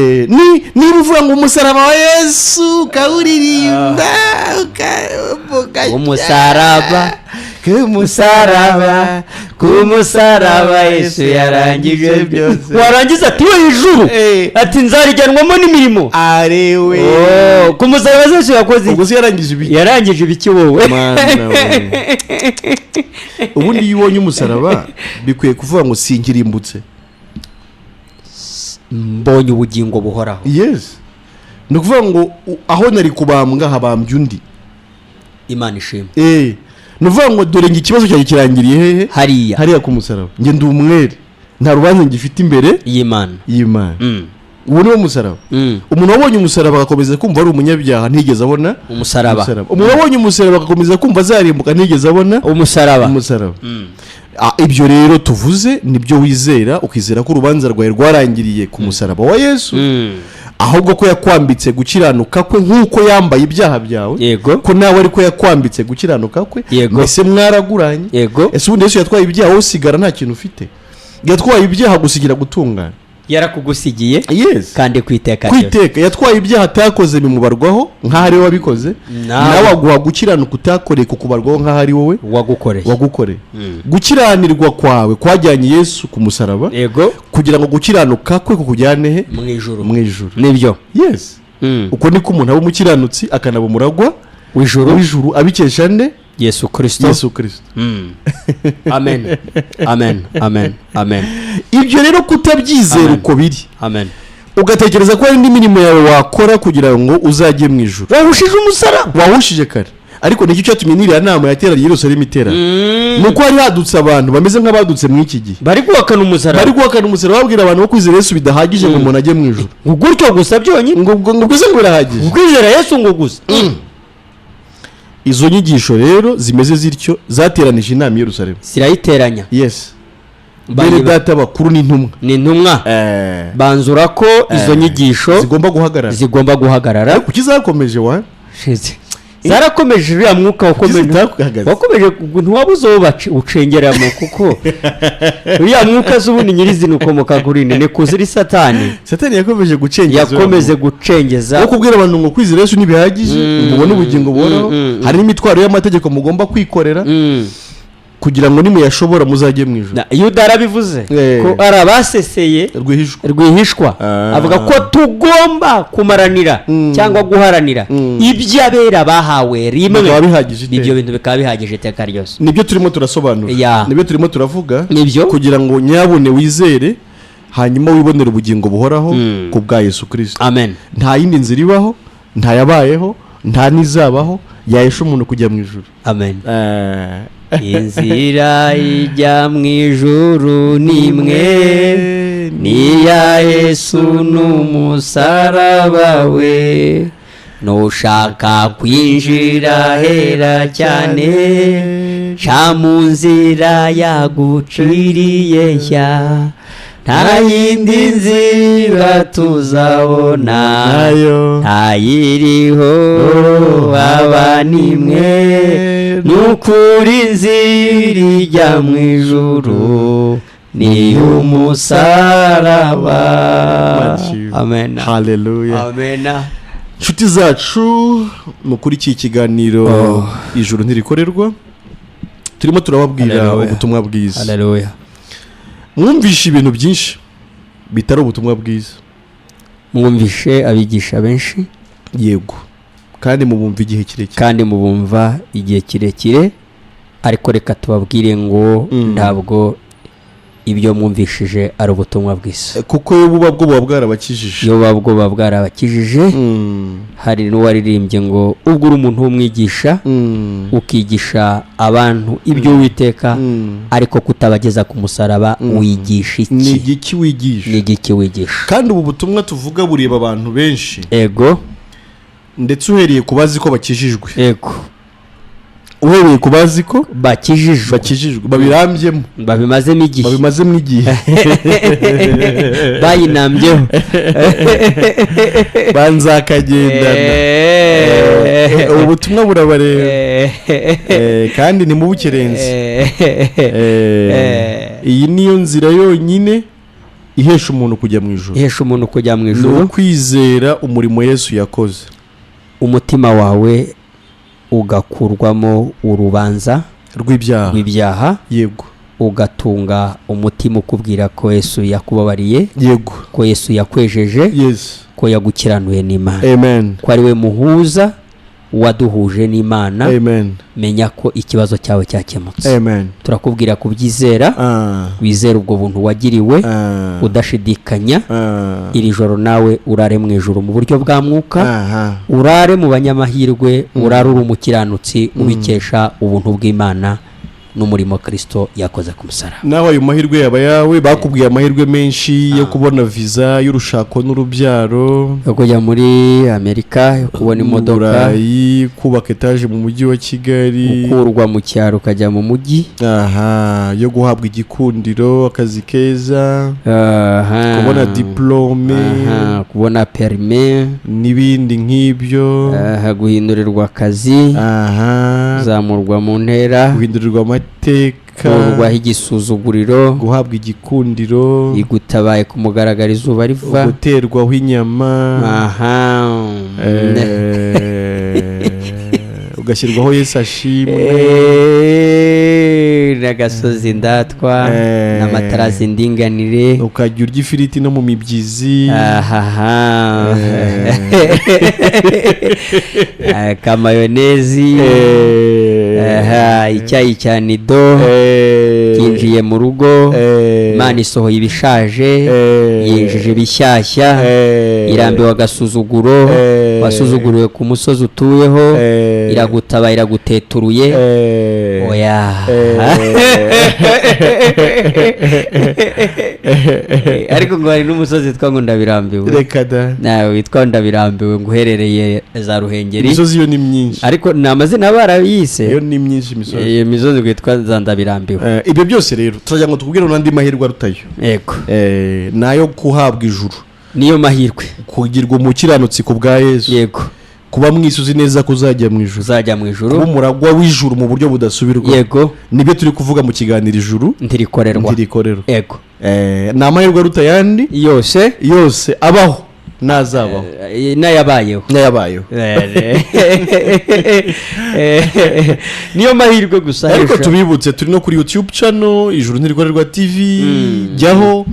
Niba uvuga ngo umusaraba wa Yesu, ukawuririmba, ukavuga Umusaraba, umusaraba, ku musaraba Yesu yarangije byose. Warangiza ati we ijuru, ati nzarijyanwamo n'imirimo. Arewe. Oh, ku musaraba Yesu yakoze Ubwo iki? se yarangije ibiki? Yarangije ibiki wowe? Mana we. Ubundi iyo ubonye umusaraba bikwiye kuvuga ngo sinkirimbutse. Mbonye ubugingo buhoraho. Yes, ni ukuvuga ngo aho nari kubambwa habambye undi. Imana ishimwe. Ni ukuvuga ngo dore ngo ikibazo cyanjye kirangiriye hehe? Hariya. Hariya ku musaraba. Njye ndi umwere, nta rubanza ngifite imbere y'Imana. y'Imana. Uwo ni wo musaraba. Umuntu wabonye umusaraba agakomeza kumva ari umunyabyaha ntigeze abona umusaraba. Umuntu wabonye umusaraba agakomeza kumva azarimbuka ntigeze abona umusaraba. Umusaraba. Ibyo rero tuvuze nibyo wizera, ukizera ko urubanza rwawe rwarangiriye ku musaraba wa Yesu, ahubwo ko yakwambitse gukiranuka kwe nk'uko yambaye ibyaha byawe, ko nawe ariko yakwambitse gukiranuka kwe. Mbese mwaraguranye? Yego. Ese ubundi Yesu yatwaye ibyaha, wowe usigara nta kintu ufite? Yatwaye ibyaha gusigira gutungana. Yarakugusigiye Yes. kandi ku iteka ryose. Kwiteka yatwaye ibyaha atakoze bimubarwaho nk'aho ari we wabikoze. Nawe. Nawe aguha gukiranuka utakoreye kukubarwaho nk'aho ari wowe wagukoreye. Wagukoreye. Gukiranirwa kwawe kwajyanye Yesu ku musaraba kugira ngo gukiranuka kwe kukujyane he? Mu ijuru. Mu ijuru. Nibyo. Yes. Uko niko umuntu aba umukiranutsi, akanaba umuragwa w'ijuru. W'ijuru, abikesha nde? Yesu Kirisito. Yesu Kirisito. Amen, amen, amen, amen. Ibyo rero kutabyizera Amen. uko biri, Amen. ugatekereza ko hari indi mirimo yawe wakora kugira ngo uzajye mu ijuru, wahushije umusaraba. Wahushije kare. Ariko nicyo cyatumye n'iriya nama yateraniye i Yerusalemu iterana, ni uko hari hadutse abantu bameze nk'abadutse muri iki gihe, bari guhakana umusaraba. Bari guhakana umusaraba, babwira abantu ko kwizera Yesu bidahagije ngo umuntu ajye mu ijuru. Ngo gutyo gusa byonyine. Ngo gusa ngo birahagije. Kwizera Yesu ngo gusa. Izo nyigisho rero zimeze zityo zateranije inama i Yerusalemu. Zirayiteranya. Yes, bene data bakuru n'intumwa. Ni intumwa, banzura ko izo nyigisho zigomba guhagarara. Zigomba guhagarara. Kuki zakomeje wa? Zarakomeje, uriya mwuka wakomeje. Zitahagaze? Wakomeje, ntiwabuze uwo ucengeramo, kuko uriya mwuka z'ubundi nyirizina ukomoka kuri ni kuziri Satani. Satani yakomeje gucengeza. Yakomeze gucengeza. Wo kubwira abantu ngo kwizera Yesu ntibihagije ngo ubone ubugingo buhoraho, hari n'imitwaro y'amategeko mugomba kwikorera kugira ngo nimuyashobora muzajye mu ijuru. Yuda yarabivuze ko ari abaseseye rwihishwa. Rwihishwa. Avuga ko tugomba kumaranira cyangwa guharanira iby'abera bahawe rimwe, bikaba bihagije iteka. Ibyo bintu bikaba bihagije iteka ryose. Nibyo turimo turasobanura, nibyo turimo turavuga, Nibyo. kugira ngo nyabune wizere, hanyuma wibonere ubugingo buhoraho ku bwa Yesu Kirisito. Amen. Nta yindi nzira ibaho, nta yabayeho, nta n'izabaho yahesha umuntu kujya mu ijuru. Amen. Inzira ijya mu ijuru ni imwe, ni iya Yesu n'umusaraba we. Nushaka kwinjira hera cyane, ca mu nzira yaguciriye nshya. Nta yindi nzira tuzabona, nayo ntayiriho, aba nimwe. Nukuri inzira ijya mu ijuru ni umusaraba. Amen. Haleluya. Amen. Inshuti zacu mukurikiye ikiganiro Ijuru Ntirikorerwa, turimo turababwira Haleluya. ubutumwa bwiza. Haleluya. Mwumvishe ibintu byinshi bitari ubutumwa bwiza. Mwumvishe abigisha benshi. Yego, kandi mubumva igihe kirekire. Kandi mubumva igihe kirekire, ariko reka tubabwire ngo ntabwo ibyo mwumvishije ari ubutumwa bwiza. Kuko iyo buba bwo buba bwarabakijije. Iyo buba bwo buba bwarabakijije. Hari n'uwaririmbye ngo ubwo uri umuntu w'umwigisha, ukigisha abantu ibyo Uwiteka, ariko kutabageza ku musaraba, wigisha Ni iki? igiki wigisha? Ni igiki wigisha? Kandi ubu butumwa tuvuga bureba abantu benshi, ndetse uhereye ku bazi ko bakijijwe, uhereye ku bazi ko bakijijwe, bakijijwe, babirambyemo, babimazemo igihe, babimazemo igihe, bayinambyeho, banzakagendana. Ubu butumwa burabareba. Kandi ntimubukerenze. Iyi niyo nzira yonyine ihesha umuntu kujya mu ijuru. Ihesha umuntu kujya mu Ni ijuru. ukwizera umurimo Yesu yakoze, umutima wawe ugakurwamo urubanza rw'ibyaha, rw'ibyaha, ugatunga umutima ukubwira ko Yesu yakubabariye, ko Yesu yakwejeje, ko yagukiranuye n'Imana, Amen. ko ari we muhuza waduhuje n'Imana. Amen. Menya ko ikibazo cyawe cyakemutse. Amen. Turakubwira kubyizera, wizere ubwo buntu wagiriwe udashidikanya. Iri joro nawe urare mu ijuru mu buryo bwa mwuka, urare mu banyamahirwe, urare uri umukiranutsi ubikesha ubuntu bw'Imana n'umurimo Kirisito yakoze ku musaraba. Nawe ayo mahirwe yaba yawe. Bakubwiye amahirwe menshi yo kubona viza y'urushako n'urubyaro, yo kujya muri Amerika, yo kubona mu imodoka, Burayi, kubaka etaje mu mujyi wa Kigali, gukurwa mu cyaro ukajya mu mujyi, aha, yo guhabwa igikundiro, akazi keza, kubona diplôme, kubona permis, n'ibindi nk'ibyo, guhindurirwa akazi, Kuzamurwa mu ntera. Guhindurirwa amateka. Kurwaho igisuzuguriro. Guhabwa igikundiro. Igutabaye ku mugaragaro izuba riva. Guterwaho inyama. Ugashyirwaho Yesu ashimwe. N'agasozi ndatwa. N'amatarasi ndinganire. Ukajya urya ifiriti no mu mibyizi. Ahaha, kamayonezi. Aha, icyayi cya Nido. Kinjiye mu rugo. Imana isohoye ibishaje. Yinjije ibishyashya. Irambiwe agasuzuguro. Wasuzuguriwe ku musozi utuyeho. Iragutaba, iraguteturuye. Oya. Ariko ngo hari n'umusozi witwa ngo Ndabirambiwe. Reka da. Nawe witwa Ndabirambiwe, ngo uherereye za Ruhengeri. Imisozi yo ni myinshi. Ariko ni amazina barayise. Yo ni myinshi imisozi. Iyo misozi ngo yitwa za Ndabirambiwe. Ibyo byose rero turagira ngo tukubwire n'andi mahirwe arutayo. Yego. Nayo kuhabwa ijuru. Niyo mahirwe. Kugirwa umukiranutsi ku bwa Yesu. Yego. Kuba mwisuzi neza ko uzajya mu ijuru. Uzajya mu ijuru. Kuba umuragwa w'ijuru mu buryo budasubirwaho. Yego. Nibyo turi kuvuga mu kiganiro Ijuru Ntirikorerwa. Ntirikorerwa. Yego. Ni amahirwe aruta ayandi yose. Yose abaho n'azabaho. N'ayabayeho. N'ayabayeho. Niyo mahirwe gusa. Ariko hejuru. tubibutse, turi no kuri YouTube channel Ijuru Ntirikorerwa TV. Jyaho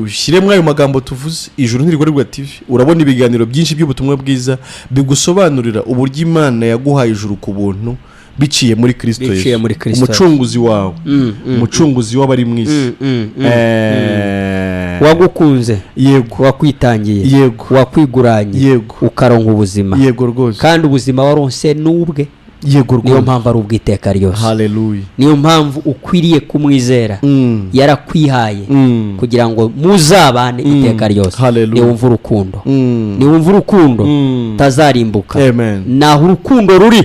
ushyiremo ayo magambo tuvuze, Ijuru Ntirikorerwa TV, urabona ibiganiro byinshi by'ubutumwa bwiza bigusobanurira uburyo Imana yaguhaye ijuru ku buntu biciye muri Kirisito Biciye Yesu, muri Kristo. umucunguzi wawe, umucunguzi w'abari mu isi. Wagukunze. Yego. Wakwitangiye. Yego. Wakwiguranye. Yego. Ukaronka ubuzima. Yego rwose. Kandi ubuzima waronse n'ubwe. Yego Niyo rwose. mpamvu ari ubw'iteka ryose. Haleluya. Niyo mpamvu ukwiriye kumwizera. Yarakwihaye kugira ngo muzabane iteka ryose. Hallelujah. Niwumva urukundo, niwumva urukundo, utazarimbuka. Amen. Naho urukundo ruri,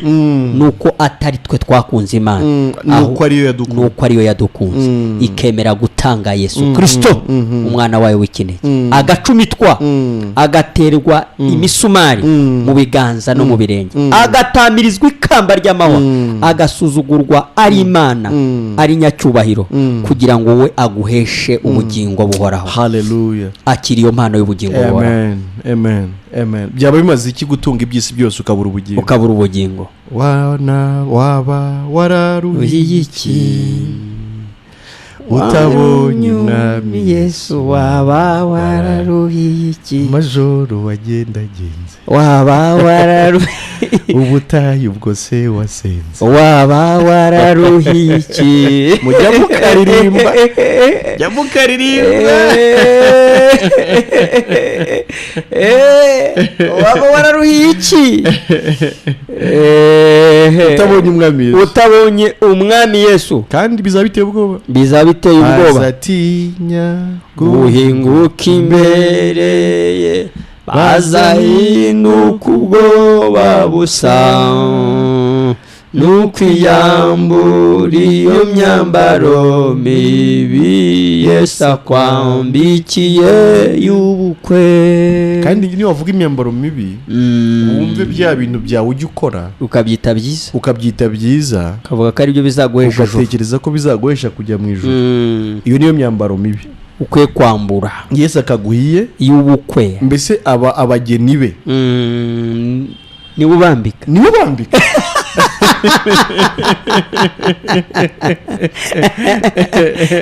ni uko atari twe twakunze Imana. Ni uko ariyo yadukunze. Ni uko ariyo yadukunze, ikemera gutanga Yesu Kirisito, umwana wayo w'ikinege, agacumitwa, agaterwa imisumari mu biganza no mu birenge, agatamirizwa ikamba ry'amahwa, agasuzugurwa ari Imana, ari nyacyubahiro, kugira ngo we aguheshe ubugingo buhoraho. Haleluya. Akira iyo mpano y'ubugingo buhoraho. Amen, amen, amen. Byaba bimaze iki gutunga iby'isi byose ukabura ubugingo? Ukabura ubugingo. Wana waba wararuhiye iki utabonye Umwami? Yesu, waba wararuhiye iki? Majoro wagendagenze. Waba wararuhiye. Ubutayu ubwo se wasenze. Waba wararuhiye iki? Mujya mukaririmba, mujya mukaririmba. Waba wararuhiye iki? Utabonye Umwami Yesu. Utabonye Umwami Yesu. Kandi bizaba biteye ubwoba. Bizaba biteye ubwoba. Azatinya guhinguka imbere ye, bazahinduka ubwoba busa, nukwiyambura iyo myambaro mibi Yesu akwambikiye y'ubukwe. Kandi niyo wavuga imyambaro mibi, wumve bya bintu byawe ujya ukora. Ukabyita byiza. Ukabyita byiza. Ukavuga ko aribyo bizaguhesha ijuru. Ugatekereza ko bizaguhesha kujya mu ijuru. Iyo niyo myambaro mibi ukwiye kwambura. Yesu akaguhiye. Y'ubukwe. Mbese aba abageni be. Niwe ubambika. Niwe bambika.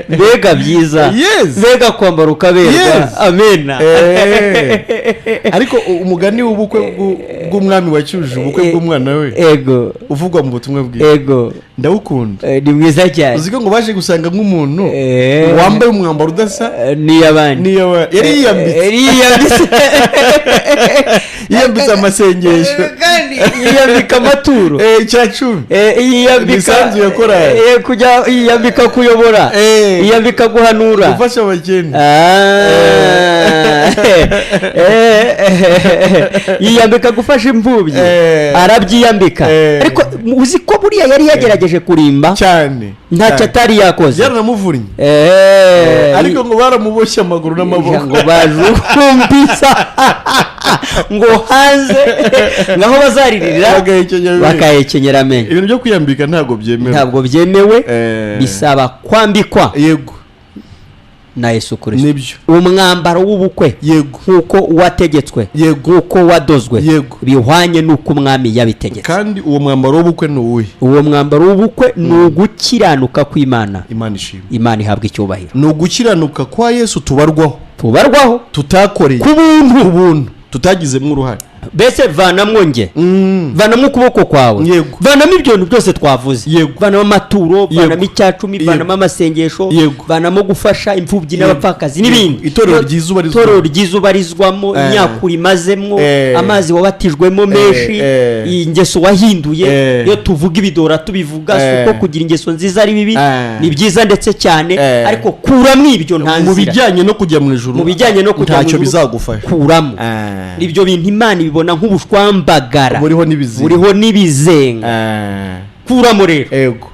Mbega byiza! Yes. Mbega kwambara ukaberwa! Yes. Amena. Ariko umugani w'ubukwe bw'umwami wacyujije ubukwe bw'umwana we, ego uvugwa mu butumwa bwiza, ego ndawukunda. Ni mwiza cyane. Uzi ko ngo baje gusanga nk'umuntu wambaye umwambaro udasa n'iy'abandi. Niyo yari yiyambitse. Yari yiyambitse. Yiyambitse amasengesho. Kandi yiyambika amaturo. Icya cumi. Yiyambika Imisanzu ya korali. Kujya yiyambika kuyobora. Yiyambika guhanura. Gufasha abakene. Ah. Yiyambika gufasha imfubyi. Arabyiyambika. Ariko uzi ko buriya yari yagerageje kurimba? Cyane. Ntacyo Cyane. atari yakoze. Byaranamuvunnye. Ariko ngo baramuboshye amaguru n'amaboko. Ngo bajukumbisa. Ngo hanze ngaho bazaririra Bagahekenyera amenyo. Bakahekenyera amenyo. Ibintu byo kwiyambika ntabwo byemewe. Ntabwo byemewe. Bisaba kwambikwa na Yesu Kirisito Nibyo. umwambaro w'ubukwe nk'uko wategetswe, nk'uko wadozwe, bihwanye n'uko Umwami yabitegetse. Kandi uwo mwambaro w'ubukwe ni uwuhe? Uwo mwambaro w'ubukwe ni ugukiranuka kw'Imana. Imana ishimwe. Imana ihabwa icyubahiro. Ni ugukiranuka kwa Yesu tubarwaho, tubarwaho tutakoreye, ku buntu. Ku buntu, tutagizemo uruhare. Mbese vanamwo nge, vanamo ukuboko kwawe, vanamo ibyo bintu byose twavuze, vanamo amaturo, vanamo icyacumi, vanamo amasengesho, vanamo gufasha imfubyi n'abapfakazi n'ibindi. Itorero ryiza ubarizwamo. Itorero ryiza ubarizwamo, imyaka urimazemo, amazi wabatijwemo menshi, ingeso wahinduye. Iyo tuvuga ibidora tubivuga si uko kugira ingeso nziza ari bibi, ni byiza ndetse cyane, ariko kuramo ibyo, nta Mu nzira. bijyanye no kujya mu ijuru, Mu bijyanye no kujya mu ntacyo ijuru, bizagufasha. Kuramo ibyo bintu, Imana ibibona nk'ubushwambagara Buriho n'ibizinga. Buriho n'ibizenga. Kuramo rero. Ego,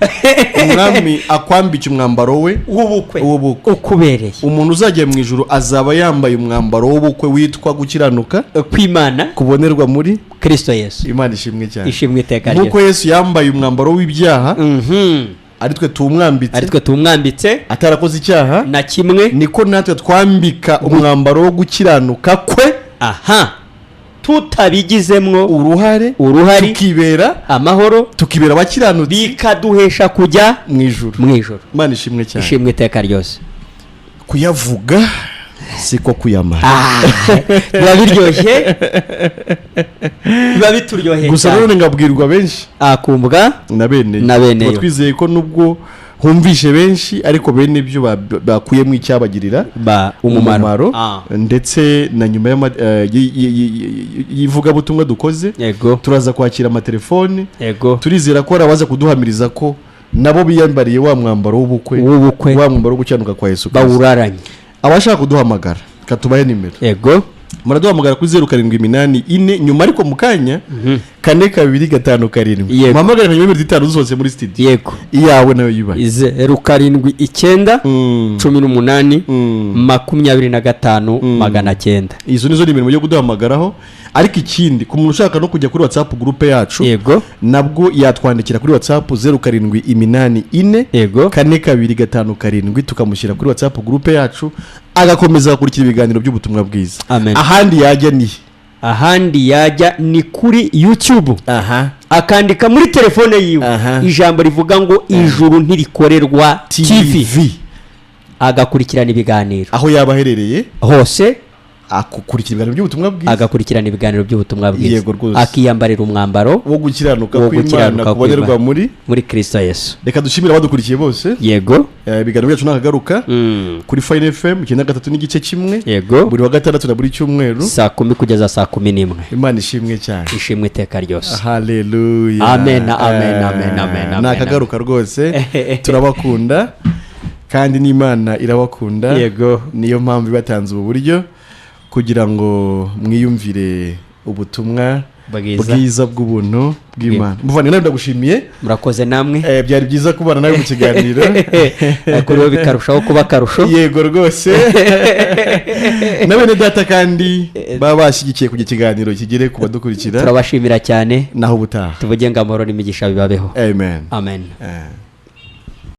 Umwami akwambike umwambaro we w'ubukwe w'ubukwe ukubereye. Umuntu uzajya mu ijuru azaba yambaye umwambaro w'ubukwe witwa gukiranuka kw'Imana kubonerwa muri Kirisito Yesu. Imana ishimwe cyane. Ishimwe iteka Nk'uko ryose. Yesu yambaye umwambaro w'ibyaha, ari twe tuwumwambitse, Ari twe tuwumwambitse, atarakoze icyaha na kimwe, niko natwe twambika umwambaro wo gukiranuka kwe, aha, tutabigizemwo uruhare, uruhare, tukibera amahoro, tukibera abakiranutsi, bikaduhesha kujya mu ijuru. Mu ijuru. Imana ishimwe cyane. Ishimwe iteka ryose. Kuyavuga siko kuyamara. Ah, biba biryoshye, biba bituryoheye Gusa cyane. nanone ngabwirwa benshi Akumbwa na bene. na bene Tuba yo. twizeye ko nubwo humvishe benshi, ariko bene byo bakuyemo icyabagirira ba umumaro. umumaro. Ndetse na nyuma y'ivugabutumwa dukoze, turaza kwakira amatelefoni. Turizera ko hari abaza kuduhamiriza ko nabo biyambariye wa mwambaro w'ubukwe, w'ubukwe, wa mwambaro wo gukiranuka kwa Yesu Kristo. Bawuraranye. Abashaka kuduhamagara, katubahe nimero. Muraduhamagara kuri 0784, nyuma ariko mu kanya, 4 2 5 7. Muhamagare nka nyuma y'iminota 5 dusohotse muri studio. Iyawe nayo yubahe. 079 18 25 900. Izo nizo nimero yo kuduhamagaraho. Ariko ikindi, ku muntu ushaka no kujya kuri WhatsApp groupe yacu, nabwo yatwandikira kuri WhatsApp 0784 4 2 5 7, tukamushyira kuri WhatsApp groupe yacu, agakomeza gukurikira ibiganiro by'ubutumwa bwiza. Amen. Ahandi yajya ni Ahandi yajya ni kuri YouTube, akandika muri telefone yiwe ijambo rivuga ngo "Ijuru ntirikorerwa TV", TV, agakurikirana ibiganiro. Aho yaba aherereye hose, akukurikira ibiganiro by'ubutumwa bwiza. Agakurikirana ibiganiro by'ubutumwa bwiza, Yego rwose. akiyambarira umwambaro wo gukiranuka wo kw'Imana gukiranuka kubonerwa kw'Imana. muri muri Kirisito Yesu. Reka dushimire abadukurikiye bose. Ibiganiro byacu nakagaruka kuri Fine FM 93.1, buri wa gatandatu na buri cyumweru, saa 10 kugeza saa 11. Imana ishimwe cyane. Ishimwe iteka ryose. Haleluya. Amen, amen, amen, amen, amen. Nakagaruka rwose. Turabakunda kandi n'Imana irabakunda. Niyo mpamvu ibatanze ubu buryo kugira ngo mwiyumvire ubutumwa bwiza bwiza bw'ubuntu bw'Imana. Muvandimwe, nawe ndagushimiye. Murakoze namwe. Byari byiza kubana nawe mu kiganiro. Kuri bo bikarushaho kuba akarusho. Yego rwose. Na bene data kandi baba bashyigikiye kugira ikiganiro kigere ku badukurikira. Turabashimira cyane. Naho ubutaha. Tuvuge ngo amahoro n'imigisha bibabeho. Amen. Amen.